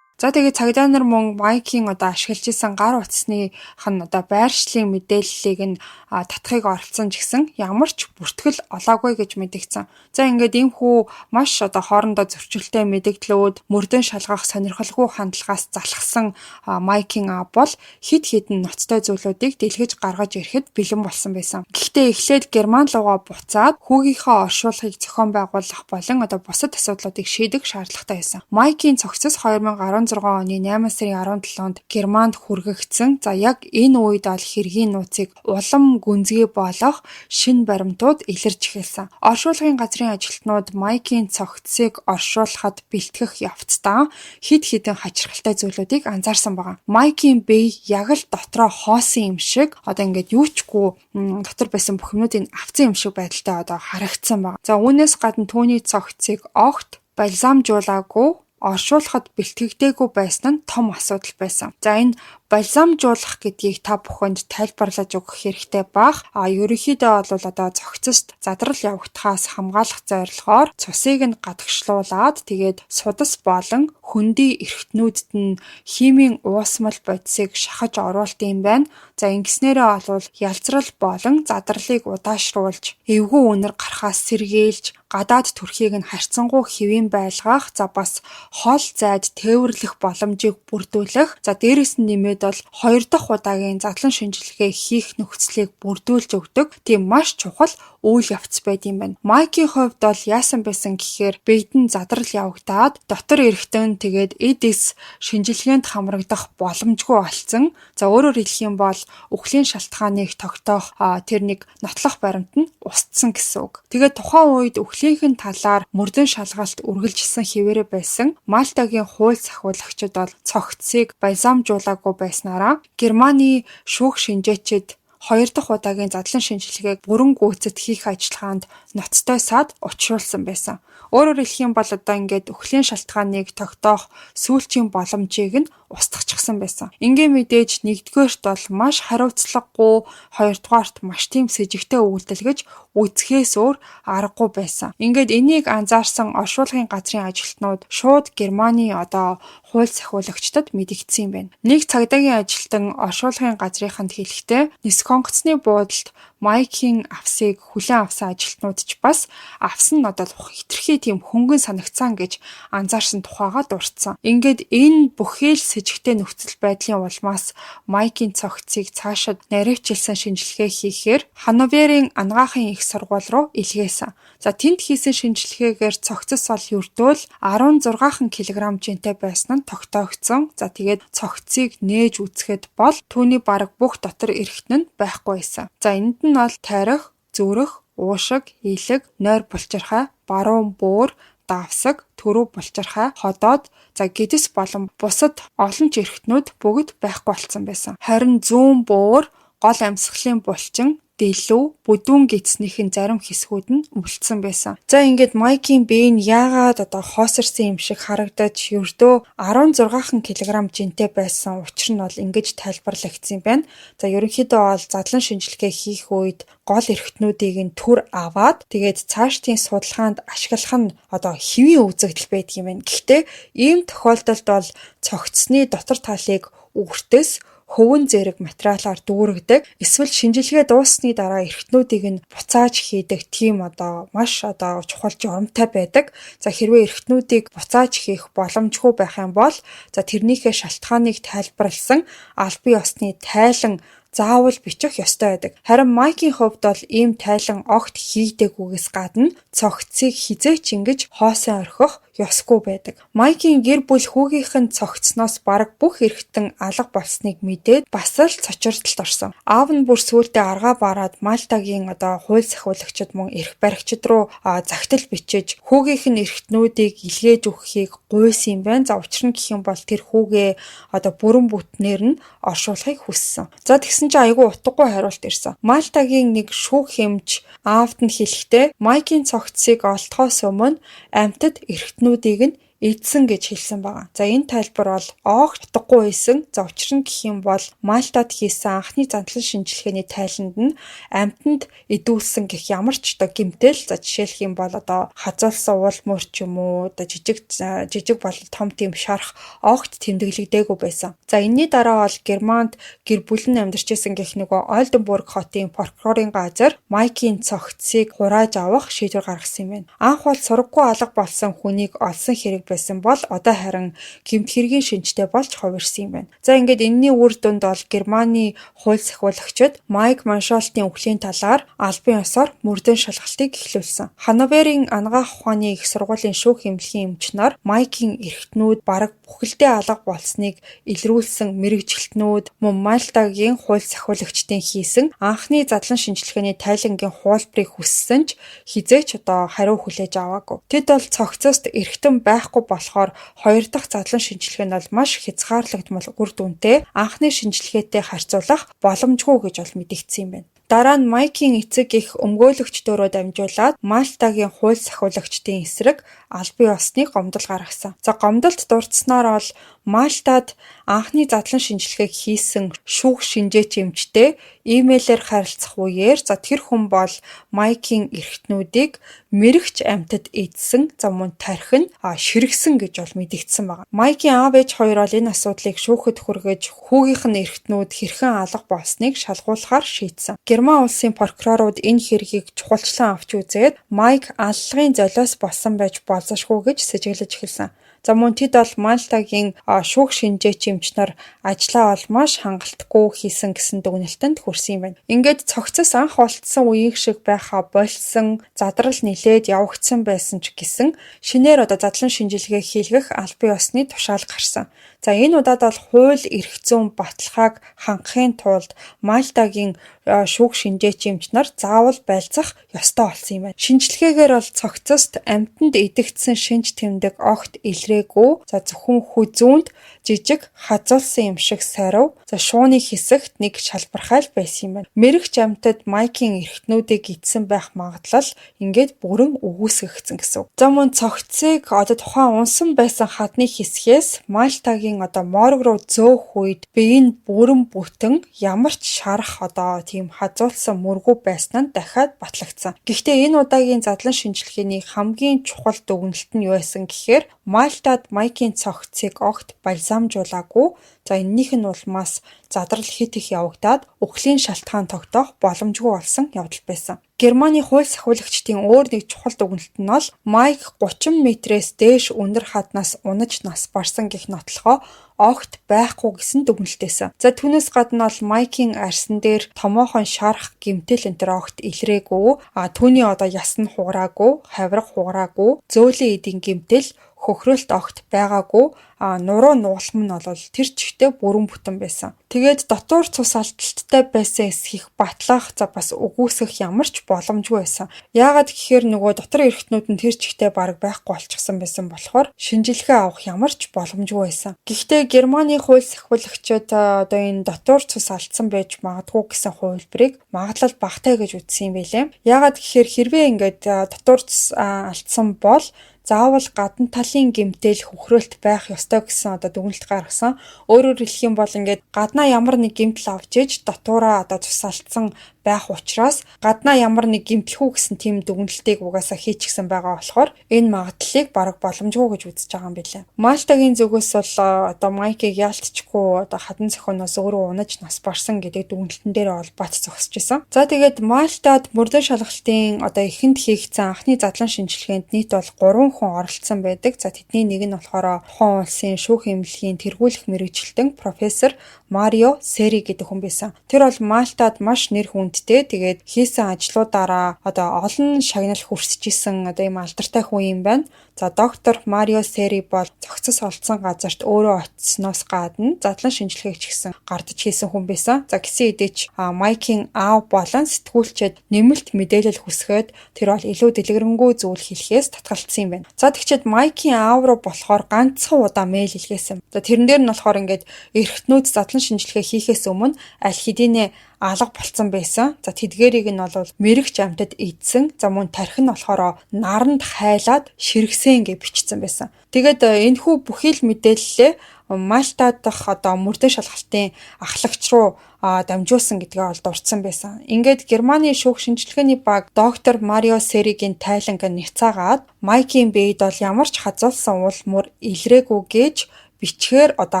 За, тэгээд цагдаа нар мөн Майкийн одоо ашиглаж исэн гар утасных нь одоо байршлын мэдээллийг нь татахыг оролдсон ч гэсэн ямар ч бүртгэл олоогүй гэж мэдэгдсэн. За, ингээд иймхүү маш одоо хоорондоо зөрчилтэй мэдэгдлүүд, мөрдөн шалгах сонирхолгүй хандлагаас залхсан Майкийн аав бол хэд хэдэн ноцтой зүйлүүдийг дэлгэж гаргаж ирэхэд бэлэн болсон байсан. Гэхдээ эхлээд Герман руугаа буцаад хүүгийнхээ оршуулгыг зохион байгуулах болон одоо бусад асуудлуудыг шийдэх шаардлагатай байсан. Майкийн цогцос 2016 оны 8 сарын 17-нд Германд хүргэгдсэн. За, яг энэ үед бол хэргийн нууцыг улам гүнзгий болох шинэ баримтууд илэрч эхэлсэн. Оршуулгын газрын ажилтнууд Майкийн цогцсыг оршуулахад бэлтгэх явцдаа хэд хэдэн хачирхалтай зүйлүүдийг анзаарсан байгаа. Майкийн бие яг л дотроо хоосон юм шиг, одоо ингээд юу ч үгүй дотор байсан бүх юмнуудыг авсан юм шиг байдалтай одоо харагдсан байна. За, үүнээс гадна түүний цогцсыг огт бальзамжуулаагүй, оршуулахад бэлтгэгдээгүй байсан нь том асуудал байсан. За, энэ бальзамжуулах гэдгийг та бүхэнд тайлбарлаж өгөх хэрэгтэй бах. А ерөнхийдөө бол одоо цогцост задрал явагдахаас хамгаалах зорилгоор цусыг нь гадагшлуулад, тэгээд судас болон хөндий эрхтнүүдэд нь химийн уусмал бодисыг шахаж оруулдаг юм байна. За, ингэснээрээ бол ялзрал болон задарлыг удаашруулж, эвгүй үнэр гарахаас сэргийлж, гадаад төрхийг нь харьцангуй хэвийн байлгах, за, бас хол зайд тээвэрлэх боломжийг бүрдүүлэх, за, дээрэс нь нэмээд бол хоёр дахь удаагийн задлан шинжилгээ хийх нөхцөлийг бүрдүүлж өгдөг тийм маш чухал үйл явц байдаг юм байна. Майкийн хувьд бол яасан байсан гэхээр биед нь задрал явагдаад, дотор эрхтэн, тэгээд эд эс шинжилгээнд хамрагдах боломжгүй болсон. За, өөрөөр хэлэх юм бол үхлийн шалтгааныг тогтоох тэр нэг нотлох баримт нь устсан гэсэн үг. Тэгээд тухайн үед үхлийнх нь талаар мөрдөн шалгалт үргэлжилсэн хэвээрээ байсан. Мальтагийн хууль сахиулагчид бол цогцсыг бальзамжуулаагүй байснараа Германы шүүх шинжээчид хоёр дахь удаагийн задлан шинжилгээг бүрэн гүйцэтгэх ажиллагаанд ноцтой саад учруулсан байсан. Өөрөөр хэлэх юм бол одоо ингээд үхлийн шалтгааныг тогтоох сүүлчийн боломжийг нь устгачихсан байсан. Ингээ мэдээж нэгдүгээрт бол маш хариуцлагагүй, хоёрдугаарт маш тийм сэжигтэй үйлдэл гэж үзэхээс өөр аргагүй байсан. Ингээд энийг анзаарсан оршуулгын газрын ажилтнууд шууд Германы одоо хууль сахиулагчдад мэдэгдсэн юм байна. Нэг цагдаагийн ажилтан оршуулгын газрынханд хэлэхдээ нисэх онгоцны буудалд Майкийн авсыг хүлээн авсан ажилтнууд ч бас авс нь одоо хэтэрхий тийм хөнгөн санагцсан гэж анзаарсан тухайгаа дурдсан. Ингээд энэ бүхий л сэжигтэй нөхцөл байдлын улмаас Майкийн цогцыг цаашид наривчилсан шинжилгээ хийхээр Хановерийн анагаахын их сургууль руу илгээсэн. За, тэнд хийсэн шинжилгээгээр цогцос бол ердөө л 16 кг жинтэй байсан нь тогтоогдсон. За, тэгээд цогцыг нээж үзэхэд бол түүний бараг бүх дотор эрхтэн нь байхгүй байсан. За, энд нь бол тархи, зүрх, уушиг, элэг, нойр булчирхай, баруун бөөр, давсаг, түрүү булчирхай, ходоод, за гэдэс болон бусад олон ч эрхтнүүд бүгд байхгүй болсон байсан. Харин зүүн бөөр, гол амьсгалын булчин, дэлүү, бүдүүн гэдснийх нь зарим хэсгүүд нь үлдсэн байсан. За, ингээд Майкийн бие нь яагаад одоо хоосорсон юм шиг харагдаж, ердөө 16 кг жинтэй байсан учир нь бол ингэж тайлбарлагдсан юм байна. За, ерөнхийдөө бол задлан шинжилгээ хийх үед гол эрхтнүүдийг нь түр аваад, тэгээд цаашдын судалгаанд ашиглах нь одоо хэвийн үзэгдэл байдаг юм байна. Гэхдээ ийм тохиолдолд бол цогцсны дотор талыг үртээс хөвөн зэрэг материалаар дүүргэдэг. Эсвэл шинжилгээ дууссаны дараа эрхтнүүдийг нь буцааж хийдэг тийм одоо маш одоо чухал журамтай байдаг. За, хэрвээ эрхтнүүдийг буцааж хийх боломжгүй байх юм бол, за, тэрнийхээ шалтгааныг тайлбарласан албан ёсны тайлан заавал бичих ёстой байдаг. Харин Майкийн хувьд бол ийм тайлан огт хийгдээгүйгээс гадна цогцыг хэзээ ч ингэж хоосон орхих ёсгүй байдаг. Майкийн гэр бүл хүүгийнх нь цогцсноос бараг бүх эрхтэн алга болсныг мэдээд бас л цочирдолд орсон. Аав нь бүр сүүлдээ аргаа бараад Мальтагийн одоо хууль сахиулагчид мөн эрх баригчид руу захидал бичиж, хүүгийнх нь эрхтнүүдийг илгээж өгөхийг гуйсан юм байна. За, учир нь гэх юм бол тэр хүүгээ одоо бүрэн бүтнээр нь оршуулахыг хүссэн. За, тэгсэн чинь айгүй утгагүй хариулт ирсэн. Мальтагийн нэг шүүх эмч аавд нь хэлэхдээ Майкийн цогцсыг олдохоос өмнө амьтад эрхтнүүдийг нь эдсэн гэж хэлсэн байгаа. За, энэ тайлбар бол огт утгагүй байсан. За, учир нь гэх юм бол Мальтад хийсэн анхны задлан шинжилгээний тайланд нь амьтанд эдүүлсэн гэх ямар ч одоо гэмтэл, за, жишээлх юм бол одоо хазуулсан уул мөр ч юм уу, одоо жижиг жижиг болон том тийм шарх огт тэмдэглэгдээгүй байсан. За, энэний дараа бол Германд гэр бүл нь амьдарч исэн гэх нөгөө Олденбург хотын прокурорын газар Майкийн цогцсыг хурааж авах шийдвэр гаргасан юм байна. Анх бол сураггүй алга болсон хүнийг олсон хэрэг байсан бол одоо харин гэмт хэргийн шинжтэй болж хувирсан юм байна. За, ингээд энэний үр дүнд бол Германы хууль сахиулагчид Майк Маншолтын үхлийн талаар албан ёсоор мөрдөн шалгалтыг эхлүүлсэн. Хановерийн анагаах ухааны их сургуулийн шүүх эмнэлгийн эмч нар Майкийн эрхтнүүд бараг бүхэлдээ алга болсныг илрүүлсэн мэргэжилтнүүд мөн Мальтагийн хууль сахиулагчдын хийсэн анхны задлан шинжилгээний тайлангийн хуулбарыг хүссэн ч хэзээ ч одоо хариу хүлээж аваагүй. Тэд бол цогцост эрхтэн байхгүй болохоор хоёр дахь задлан шинжилгээ нь бол маш хязгаарлагдмал үр дүнтэй, анхны шинжилгээтэй харьцуулах боломжгүй гэж бол мэдэгдсэн юм байна. Дараа нь Майкийн эцэг эх өмгөөлөгчдөрөө дамжуулаад Мальтагийн хууль сахиулагчдын эсрэг албан ёсны гомдол гаргасан. За, гомдолд дурдсанаар бол Мальтад анхны задлан шинжилгээг хийсэн шүүх шинжээч эмчтэй имэйлээр харилцах үеэр, за, тэр хүн бол Майкийн эрхтнүүдийг мэрэгч амьтад эдсэн, за, мөн тархи нь ширгэсэн гэж бол мэдэгдсэн байна. Майкийн аав ээж хоёр бол энэ асуудлыг шүүхэд хүргэж, хүүгийнх нь эрхтнүүд хэрхэн алга болсныг шалгуулахаар шийдсэн. Герман улсын прокурорууд энэ хэргийг чухалчлан авч үзээд Майк аллагын золиос болсон байж болзошгүй гэж сэжиглэж эхэлсэн. За, мөн тэд бол Мальтагийн шүүх шинжээч эмч нар ажлаа бол маш хангалтгүй хийсэн гэсэн дүгнэлтэнд хүрсэн юм байна. Ингээд цогцос анх олдсон үеийн шиг байхаа больсон, задрал нилээд явагдсан байсан ч гэсэн шинээр одоо задлан шинжилгээ хийлгэх албан ёсны тушаал гарсан. За, энэ удаад бол хууль эрх зүйн баталгааг хангахын тулд Мальтагийн шүүх шинжээч эмч нар заавал байлцах ёстой болсон юм байна. Шинжилгээгээр бол цогцост амьтанд эдэгдсэн шинж тэмдэг огт илрээгүй. За, зөвхөн хүзүүнд жижиг хазуулсан юм шиг сариу, за, шууны хэсэгт нэг шалбархай л байсан юм байна. Мэрэгч амьтад Майкийн эрхтнүүдийг идсэн байх магадлал ингээд бүрэн үгүйсгэгдсэн гэсэн үг. За, мөн цогцыг одоо тухайн унсан байсан хадны хэсгээс Мальтагийн одоо морг руу зөөх үед бие нь бүрэн бүтэн, ямар ч шарах, одоо тийм хазуулсан мөргүү байсан нь дахиад батлагдсан. Гэхдээ энэ удаагийн задлан шинжилгээний хамгийн чухал дүгнэлт нь юу байсан гэхээр Мальтад Майкийн цогцыг огт экзамжуулаагүй. За, энэнийх нь улмаас задрал хэт их явагдаад үхлийн шалтгаан тогтоох боломжгүй болсон явдал байсан. Германы хууль сахиулагчдын өөр нэг чухал дүгнэлт нь бол Майк 30 метрээс дээш өндөр хаднаас унаж нас барсан гэх нотлохоо огт байхгүй гэсэн дүгнэлт байсан. За, түүнээс гадна бол Майкийн арьсан дээр томоохон шарх, гэмтэл энэ тэр огт илрээгүй. А түүний одоо яс нь хугараагүй, хавирга хугараагүй, зөөлөн эдийн гэмтэл, хөхрөлт огт байгаагүй, а нуруу нугалам нь бол тэр чигтээ бүрэн бүтэн байсан. Тэгээд дотуур цус алдалттай байсан эсхийг батлах, за бас үгүйсгэх ямар ч боломжгүй байсан. Яагаад гэхээр нөгөө дотор эрхтнүүд нь тэр чигтээ бараг байхгүй болчихсон байсан болохоор шинжилгээ авах ямар ч боломжгүй байсан. Гэхдээ Германы хууль сахиулагчид одоо энэ дотуур цус алдсан байж магадгүй гэсэн хувилбарыг магадлал багатай гэж үзсэн юм байлээ. Яагаад гэхээр хэрвээ ингээд дотуур цус алдсан бол заавал гадна талын гэмтэл, хөхрөлт байх ёстой гэсэн одоо дүгнэлт гаргасан. Өөрөөр хэлэх юм бол ингээд гаднаа ямар нэг гэмтэл авч иж дотуураа одоо цус алдсан байх учраас гаднаа ямар нэг гэмтэл үү гэсэн тийм дүгнэлтийг угаасаа хийчихсэн байгаа болохоор энэ магадлалыг бараг боломжгүй гэж үзэж байгаа юм билээ. Мальтагийн зүгээс бол одоо Майкийг яалтчгүй одоо хадан зохионоос өөрөө унаж нас барсан гэдэг дүгнэлтэн дээр бол бат зогсож исэн. За, тэгээд Мальтад мөрдөн шалгалтын одоо эхэнд хийгдсэн анхны задлан шинжилгээнд нийт бол 3 хүн оролцсон байдаг. За, тэдний нэг нь болохоор тухайн улсын шүүх эмнэлгийн тэргүүлэх мэргэжилтэн профессор Марио Сери гэдэг хүн байсан. Тэр бол Мальтад маш нэр хүндтэй. Тэгээд хийсэн ажлуудаараа одоо олон шагнал хүртэж исэн одоо ийм алдартай хүн юм байна. За, доктор Марио Сери бол цогцос олдсон газарт өөрөө очсоноос гадна задлан шинжилгээг ч гэсэн гардаж хийсэн хүн байсан. За, гэсэн хэдий ч Майкийн аав болон сэтгүүлчид нэмэлт мэдээлэл хүсгээд тэр бол илүү дэлгэрэнгүй зүйл хэлэхээс татгалцсан юм байна. За, тэгчээд Майкийн аав руу болохоор ганцхан удаа мэйл илгээсэн. За, тэрэн дээр нь болохоор ингээд эрхтнүүд задлан шинжилгээ хийхээс өмнө аль хэдийнэ алга болцсон байсан. За, тэдгээрийг нь бол мэрэгч амьтад идсэн. За, мөн тархи нь болохоор наранд хайлаад ширгэсэн гэж бичсэн байсан. Тэгээд энэхүү бүхий л мэдээллээ Мальта дахь одоо мөрдөн шалгалтын ахлагч руу дамжуулсан гэдгээ бол дурдсан байсан. Ингээд Германы шүүх шинжилгээний баг доктор Марио Серигийн тайланг няцаагаад Майкийн биед бол ямар ч хазуулсан уул мөр илрээгүй гэж бичгээр одоо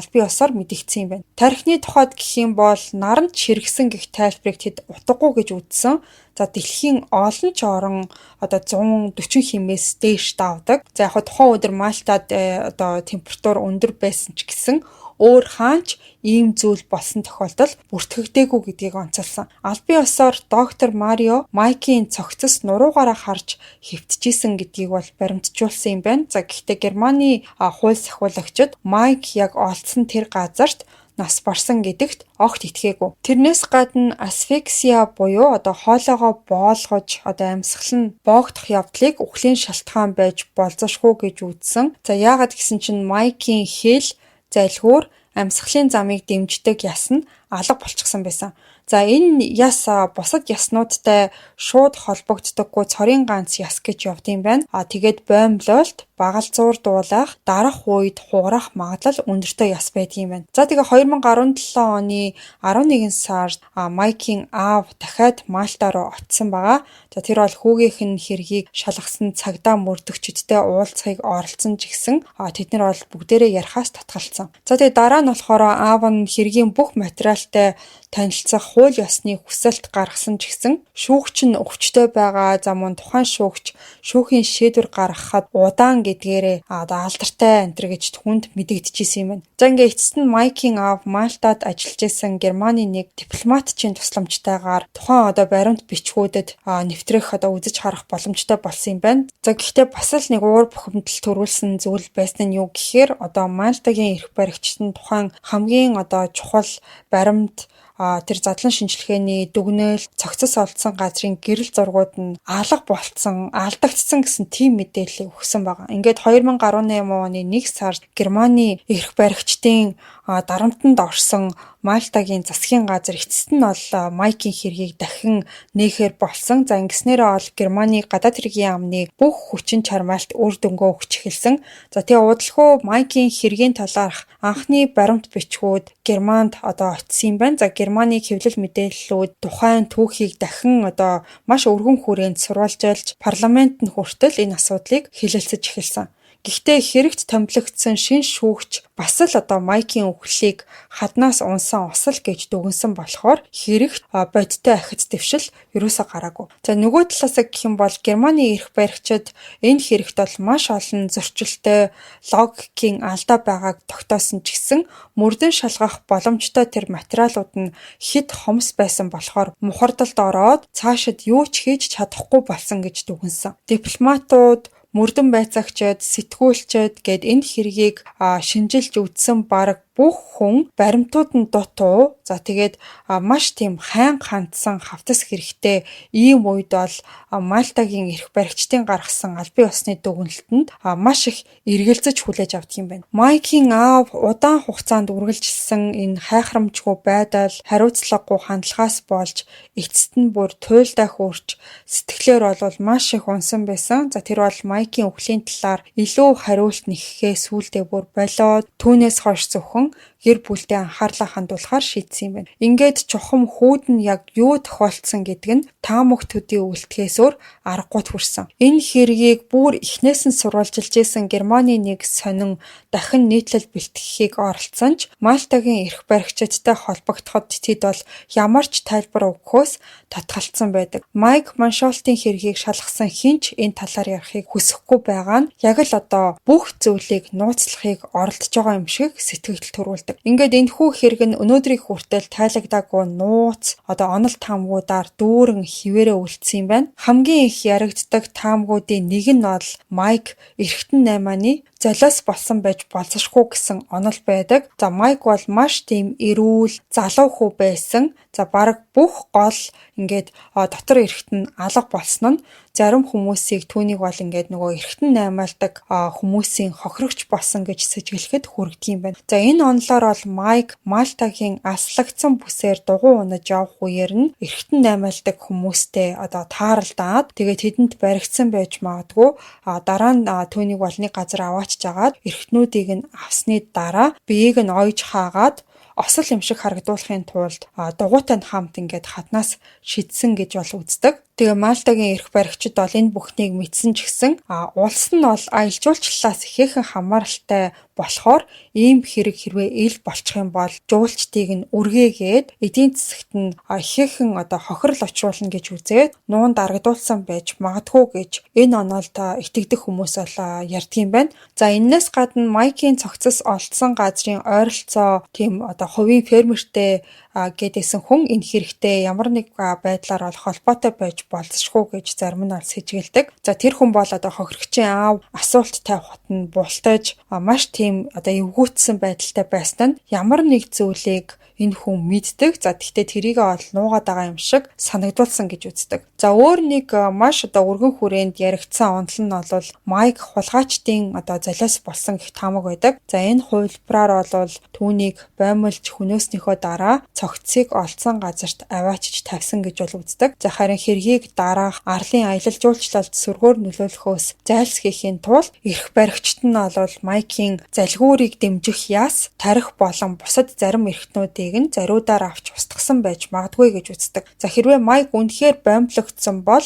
албан ёсоор мэдэгдсэн юм байна. Тархины тухайд гэх юм бол наранд ширгэсэн гэх тайлбарыг тэд утгагүй гэж үзсэн. За, дэлхийн олон ч орон одоо 140 химээс дээш давдаг. За, яг тухайн өдөр Мальтад одоо температур өндөр байсан ч гэсэн өөр хаанч ийм зүйл болсон тохиолдол бүртгэгдээгүй гэдгийг онцолсон. Албан ёсоор доктор Марио Майкийн цогцос нуруугаараа харж хэвтэжсэн гэдгийг бол баримтжуулсан юм байна. За, гэхдээ Германы хууль сахиулагчид Майк яг олдсон тэр газарт нас барсан гэдэгт огт итгээгүй. Тэрнээс гадна асфиксия буюу одоо хоолойгоо боолгож одоо амьсгал нь боогдох явдлыг үхлийн шалтгаан байж болзошгүй гэж үзсэн. За, яагаад гэсэн чинь Майкийн хэл, залгиур, амьсгалын замыг дэмждэг яс нь алга болчихсон байсан. За, энэ яс бусад яснуудтай шууд холбогддоггүй цорын ганц яс гэж явдаг юм байна. А тэгээд боомлолт, багалзуур дуулах, дарах үед хугарах магадлал өндөртэй яс байдаг юм байна. За, тэгээ 2017 оны 11 сард Майкийн аав дахиад Мальта руу очсон байгаа. За, тэр бол хүүгийнх нь хэргийг шалгасан цагдаа мөрдөгчидтэй уулзахыг оролдсон ч гэсэн тэд нар бол бүгдээрээ ярихаас татгалцсан. За, тэгээ дараа нь болохоор аав нь хэргийн бүх материалтай танилцах хууль ёсны хүсэлт гаргасан ч гэсэн шүүгч нь өвчтөй байгаа. За, мөн тухайн шүүгч шүүхийн шийдвэр гаргахад удаан гэдгээрээ одоо алдартай энэ гэж түнд мэдэгдэжсэн юм байна. За, ингээ эцэст нь Майкийн аав Мальтад ажиллаж исэн Германы нэг дипломатчийн тусламжтайгаар тухайн одоо баримт бичгүүдэд нэвтрэх, одоо үзэж харах боломжтой болсон юм байна. За, гэхдээ бас л нэг уур бухимдал төрүүлсэн зүйл байсан нь юу гэхээр одоо Мальтагийн эрх баригчид нь тухайн хамгийн одоо чухал баримт, тэр задлан шинжилгээний дүгнэл, цогцос олдсон газрын гэрэл зургууд нь алга болцсон, алдагдсан гэсэн тийм мэдээллийг өгсөн байгаа. Ингээд 2018 оны 1 сард Германы эрх баригчдын дарамтанд орсон Мальтагийн засгийн газар эцэст нь бол Майкийн хэргийг дахин нээхээр болсон. За, ингэснээрээ бол Германы гадаад хэргийн яамны бүх хүчин чармайлт үр дүнгөө өгч эхэлсэн. За, тэгээ удалгүй Майкийн хэргийн талаарх анхны баримт бичгүүд Германд одоо очсон юм байна. За, Германы хэвлэл мэдээллүүд тухайн түүхийг дахин одоо маш өргөн хүрээнд сурвалжилж, парламент нь хүртэл энэ асуудлыг хэлэлцэж эхэлсэн. Гэхдээ хэрэгт томилогдсон шинэ шүүгч бас л одоо Майкийн үхлийг хаднаас унсан осол гэж дүгнэсэн болохоор хэрэгт бодиттой ахиц дэвшил ерөөсөө гараагүй. За, нөгөө талаасаа гэх юм бол Германы эрх баригчид энэ хэрэгт бол маш олон зөрчилтэй, логикийн алдаа байгааг тогтоосон ч гэсэн мөрдөн шалгах боломжтой тэр материалууд нь хэт хомс байсан болохоор мухардалд ороод цаашид юу ч хийж чадахгүй болсон гэж дүгнэсэн. Дипломатууд, мөрдөн байцаагчид, сэтгүүлчид гээд энэ хэргийг шинжилж үзсэн бараг бүх хүн баримтууд нь дутуу. За, тэгээд маш тийм хайнга хандсан хавтас хэрэгтэй ийм үед бол Мальтагийн эрх баригчдын гаргасан албан ёсны дүгнэлтэнд маш их эргэлзэж хүлээж авдаг юм байна. Майкийн аав удаан хугацаанд үргэлжилсэн энэ хайхрамжгүй байдал, хариуцлагагүй хандлагаас болж эцэст нь бүр туйлдаа хөөрч, сэтгэлээр бол маш их унсан байсан. За, тэр бол Майкийн үхлийн талаар илүү хариулт нэхэхээ сүүлдээ бүр болиод, түүнээс хойш зөвхөн гэр бүлдээ анхаарлаа хандуулахаар шийдсэн юм байна. Ингээд чухам хүүд нь яг юу тохиолдсон гэдэг нь таамаг төдий үлдэхээс өөр аргагүй хүрсэн. Энэ хэргийг бүр эхнээс нь сурвалжилж исэн Германы нэг сонин дахин нийтлэл бэлтгэхийг оролдсон ч Мальтагийн эрх баригчидтай холбогдоход тэд бол ямар ч тайлбар өгөхөөс татгалцсан байдаг. Майк Маншолтын хэргийг шалгасан хэн ч энэ талаар ярихыг хүсэхгүй байгаа нь яг л одоо бүх зүйлийг нууцлахыг оролдож байгаа юм шиг сэтгэгдэл төрүүлдэг. Ингээд энэхүү хэрэг нь өнөөдрийг хүртэл тайлагдаагүй нууц, одоо онол таамгуудаар дүүрэн хэвээрээ үлдсэн юм байна. Хамгийн их яригддаг таамгуудын нэг нь бол Майк эргэтэн наймааны золиос болсон байж болзошгүй гэсэн онол байдаг. За, Майк бол маш тийм эрүүл, залуу хүү байсан. За, бараг бүх гол ингээд дотор эргэтэн нь алга болсон нь зарим хүмүүсийг түүнийг бол ингээд нөгөө эргэтэн наймаалдаг хүмүүсийн хохирогч болсон гэж сэжиглэхэд хүргэдэг юм байна. За, энэ онолоор бол Майк Мальтагийн алслагдсан бүсээр дугуй унаж явах үеэр нь эргэтэн наймаалдаг хүмүүстэй одоо тааралдаад, тэгээд тэдэнд баригдсан байж магадгүй. Дараа нь түүнийг бол нэг газар аваачиж агаад эргэтнүүдийг нь авсны дараа биеийг нь ойж хаагаад осол юм шиг харагдуулахын тулд дугуйтай нь хамт ингээд хаднаас шидсэн гэж бол үздэг. Тэгээ Мальтагийн эрх баригчид бол энэ бүхнийг мэдсэн ч гэсэн улс нь бол аялал жуулчлалаас ихээхэн хамааралтай болохоор ийм хэрэг хэрвээ ил болчих юм бол жуулчдыг нь үргээгээд эдийн засагт нь ихээхэн одоо хохирол учруулна гэж үзээд нуун дарагдуулсан байж магадгүй гэж энэ оноолд итгэдэг хүмүүс бол ярьдаг юм байна. За, энээс гадна Майкийн цогцос олдсон газрын ойролцоо тийм одоо хувийн фермертэй гэдээсэн хүн энэ хэрэгтэй ямар нэг байдлаар бол холбоотой байж болзошгүй гэж зарим нь бол сэжиглэдэг. За, тэр хүн бол одоо хохирогчийн аав асуулт тавихад нь бултаж, маш тийм одоо эвгүүцсэн байдалтай байсан нь ямар нэг зүйлийг энэ хүн мэддэг. За, тэгтээ тэрийг бол нуугаад байгаа юм шиг санагдуулсан гэж үздэг. За, өөр нэг маш одоо өргөн хүрээнд яригдсан онол нь бол Майк хулгайчдын одоо золиос болсон гэх таамаг байдаг. За, энэ хувилбараар бол түүнийг боомлж хөнөөснийхөө дараа цогцсыг олдсон газарт аваачиж тавьсан гэж бол үздэг. За, харин хэргийг дараах арлын аялал жуулчлалд сөргөөр нөлөөлөхөөс зайлсхийхийн тулд эрх баригчид нь бол Майкийн залгиурыг дэмжих яс тархи болон бусад зарим эрхтнүүдийг нь зориудаар авч устгасан байж магадгүй гэж үздэг. За, хэрвээ Майк үнэхээр боомлогдсон бол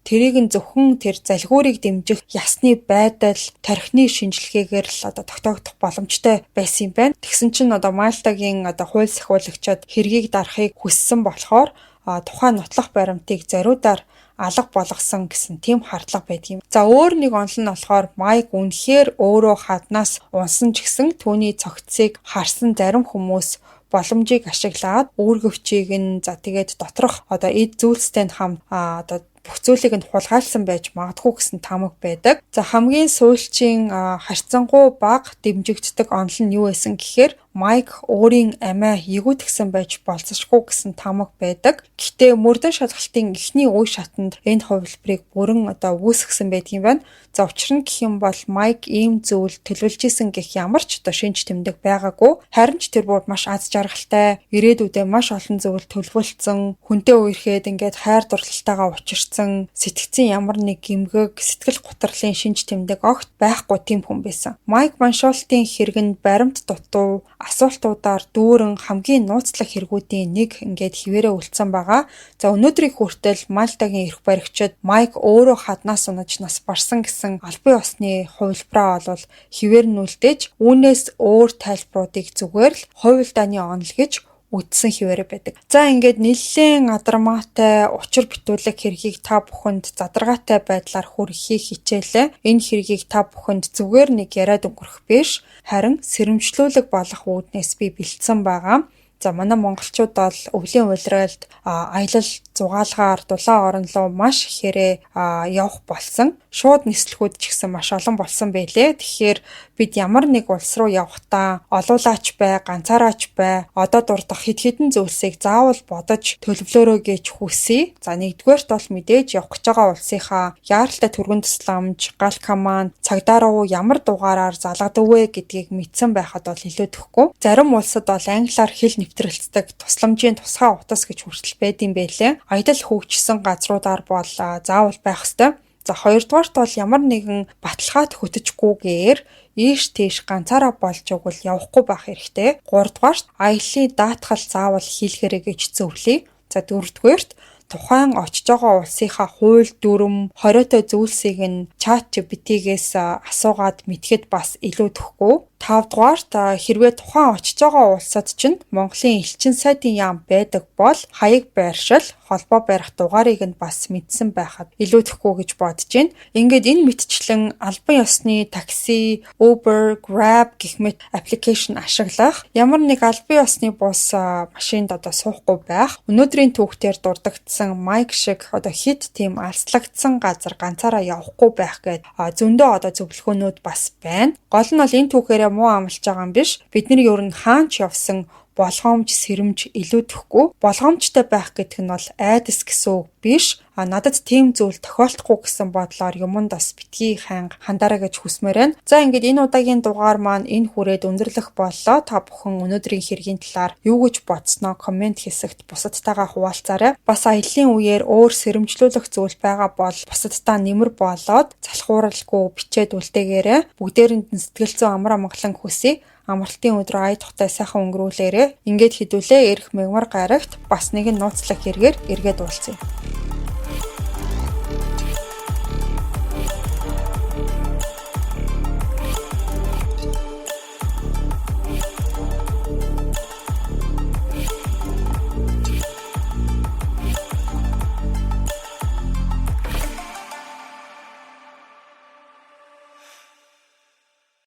тэрийг нь зөвхөн тэр залгиурыг дэмжих ясны байдал, тархины шинжилгээгээр л одоо тогтоогдох боломжтой байсан юм байна. Тэгсэн чинь одоо Мальтагийн одоо хууль сахиулагчид хэргийг дарахыг хүссэн болохоор тухайн нотлох баримтыг зориудаар алга болгосон гэсэн тийм хардлага байдаг юм. За, өөр нэг онол нь болохоор Майк үнэхээр өөрөө хаднаас унсан ч гэсэн түүний цогцсыг харсан зарим хүмүүс боломжийг ашиглаад үүргэвчийг нь, за тэгээд доторх одоо эд зүйлстэй нь хамт одоо бүх зүйлийг нь хулгайлсан байж магадгүй гэсэн таамаг байдаг. За, хамгийн сүүлчийн харьцангуй бага дэмжигддэг онол нь юу байсан гэхээр Майк өөрийн амиа эгүүтгсэн байж болзошгүй гэсэн таамаг байдаг. Гэхдээ мөрдөн шалгалтын эхний үе шатанд энэ хувилбарыг бүрэн одоо үүсгэсэн байдаг юм байна. За, учир нь гэх юм бол Майк ийм зүйл төлөвлөж исэн гэх ямар ч одоо шинж тэмдэг байгаагүй. Харин ч тэр бүр маш аз жаргалтай, ирээдүйдээ маш олон зүйл төлөвлөсөн, хүнтэй үерхэд ингээд хайр дурлалтайгаа учирсан, сэтгэцийн ямар нэг гэмгэг, сэтгэл гутралын шинж тэмдэг огт байхгүй тийм хүн байсан. Майк Маншолтын хэрэг нь баримт дутуу, Асуултуудаар дүүрэн хамгийн нууцлаг хэрэгүүдийн нэг ингээд хэвээрээ үлдсэн байгаа. За, өнөөдрийг хүртэл Мальтагийн эрх баригчид Майк өөрөө хаднаас унаж нас барсан гэсэн албан ёсны хувилбараа бол хэвээр нь үлдээж, үүнээс өөр тайлбаруудыг зүгээр л хувилдааны онол гэж үздсэн хэвээрээ байдаг. За, ингээд нэлээн адармаатай учир битүүлэг хэргийг та бүхэнд задаргаатай байдлаар хүргэхийг хичээлээ. Энэ хэргийг та бүхэнд зүгээр нэг яриад өнгөрөх биш, харин сэрэмжлүүлэг болох үүднээс би бэлдсэн байгаа. За, манай монголчууд бол өвлийн улиралд аялал зугаалгаар дулаан орон руу маш ихээрээ явах болсон. Шууд нислэгүүд ч гэсэн маш олон болсон байлээ. Тэгэхээр бид ямар нэг улс руу явахдаа олуулаач бай, ганцаараач бай, одоо дурдах хэд хэдэн зүйлсийг заавал бодож төлөвлөөрэй гэж хүсье. За, нэгдүгээрт бол мэдээж явах гэж байгаа улсынхаа яаралтай түргэн тусламж, гал команд, цагдаа руу ямар дугаараар залгадаг вэ гэдгийг мэдсэн байхад бол илүүдэхгүй. Зарим улсад бол англиар хэл нэвтрэлцдэг тусламжийн тусгай утас гэж хүртэл байдаг юм байлээ. Аялал хөгжсөн газруудаар бол заавал байх ёстой. За, хоёрдугаарт бол ямар нэгэн баталгаат хөтөчгүйгээр ийш тийш ганцаараа болж өгвөл явахгүй байх хэрэгтэй. Гуравдугаарт аяллын даатгал заавал хийлгээрэй гэж зөвлөе. За, дөрөвдүгээрт тухайн очиж байгаа улсынхаа хууль дүрэм, хориотой зүйлсийг нь ChatGPT-гээс асуугаад мэдэхэд бас илүүдэхгүй. Тавдугаарт, хэрвээ тухайн очиж байгаа улсад чинь Монголын элчин сайдын яам байдаг бол хаяг, байршил, холбоо барих дугаарыг нь бас мэдсэн байхад илүүдэхгүй гэж бодож байна. Ингээд энэ мэтчлэн албан ёсны такси, Uber, Grab гэх мэт application ашиглах, ямар нэг албан ёсны бус машинд одоо суухгүй байх, өнөөдрийн түүхтээр дурдагдсан Майк шиг одоо хэт тийм алслагдсан газар ганцаараа явахгүй байх гээд зөндөө одоо зөвлөгөөнүүд бас байна. Гол нь бол энэ түүхээрээ муу амлаж байгаа юм биш. Бидний ер нь хаана ч явсан болгоомж, сэрэмж илүүдэхгүй. Болгоомжтой байх гэдэг нь бол айдас гэсэн үг биш. А надад тийм зүйл тохиолдохгүй гэсэн бодлоор юмд бас битгий хайнга хандараа гэж хүсмээр байна. За, ингээд энэ удаагийн дугаар маань энэ хүрээд өндөрлөх боллоо. Та бүхэн өнөөдрийн хэргийн талаар юу гэж бодсноо comment хэсэгт бусадтайгаа хуваалцаарай. Бас аяллын үеэр өөр сэрэмжлүүлэх зүйл байгаа бол бусаддаа нэмэр болоод залхууралгүй бичээд үлдээгээрэй. Бүгдээрэнд нь сэтгэл зүйн амар амгалан хүсье. Амралтын өдрөө ая тухтай сайхан өнгөрүүлээрэй. Ингээд хэдүүлээ ирэх мягмар гарагт бас нэгэн нууцлаг хэрэгээр эргээд уулзъя.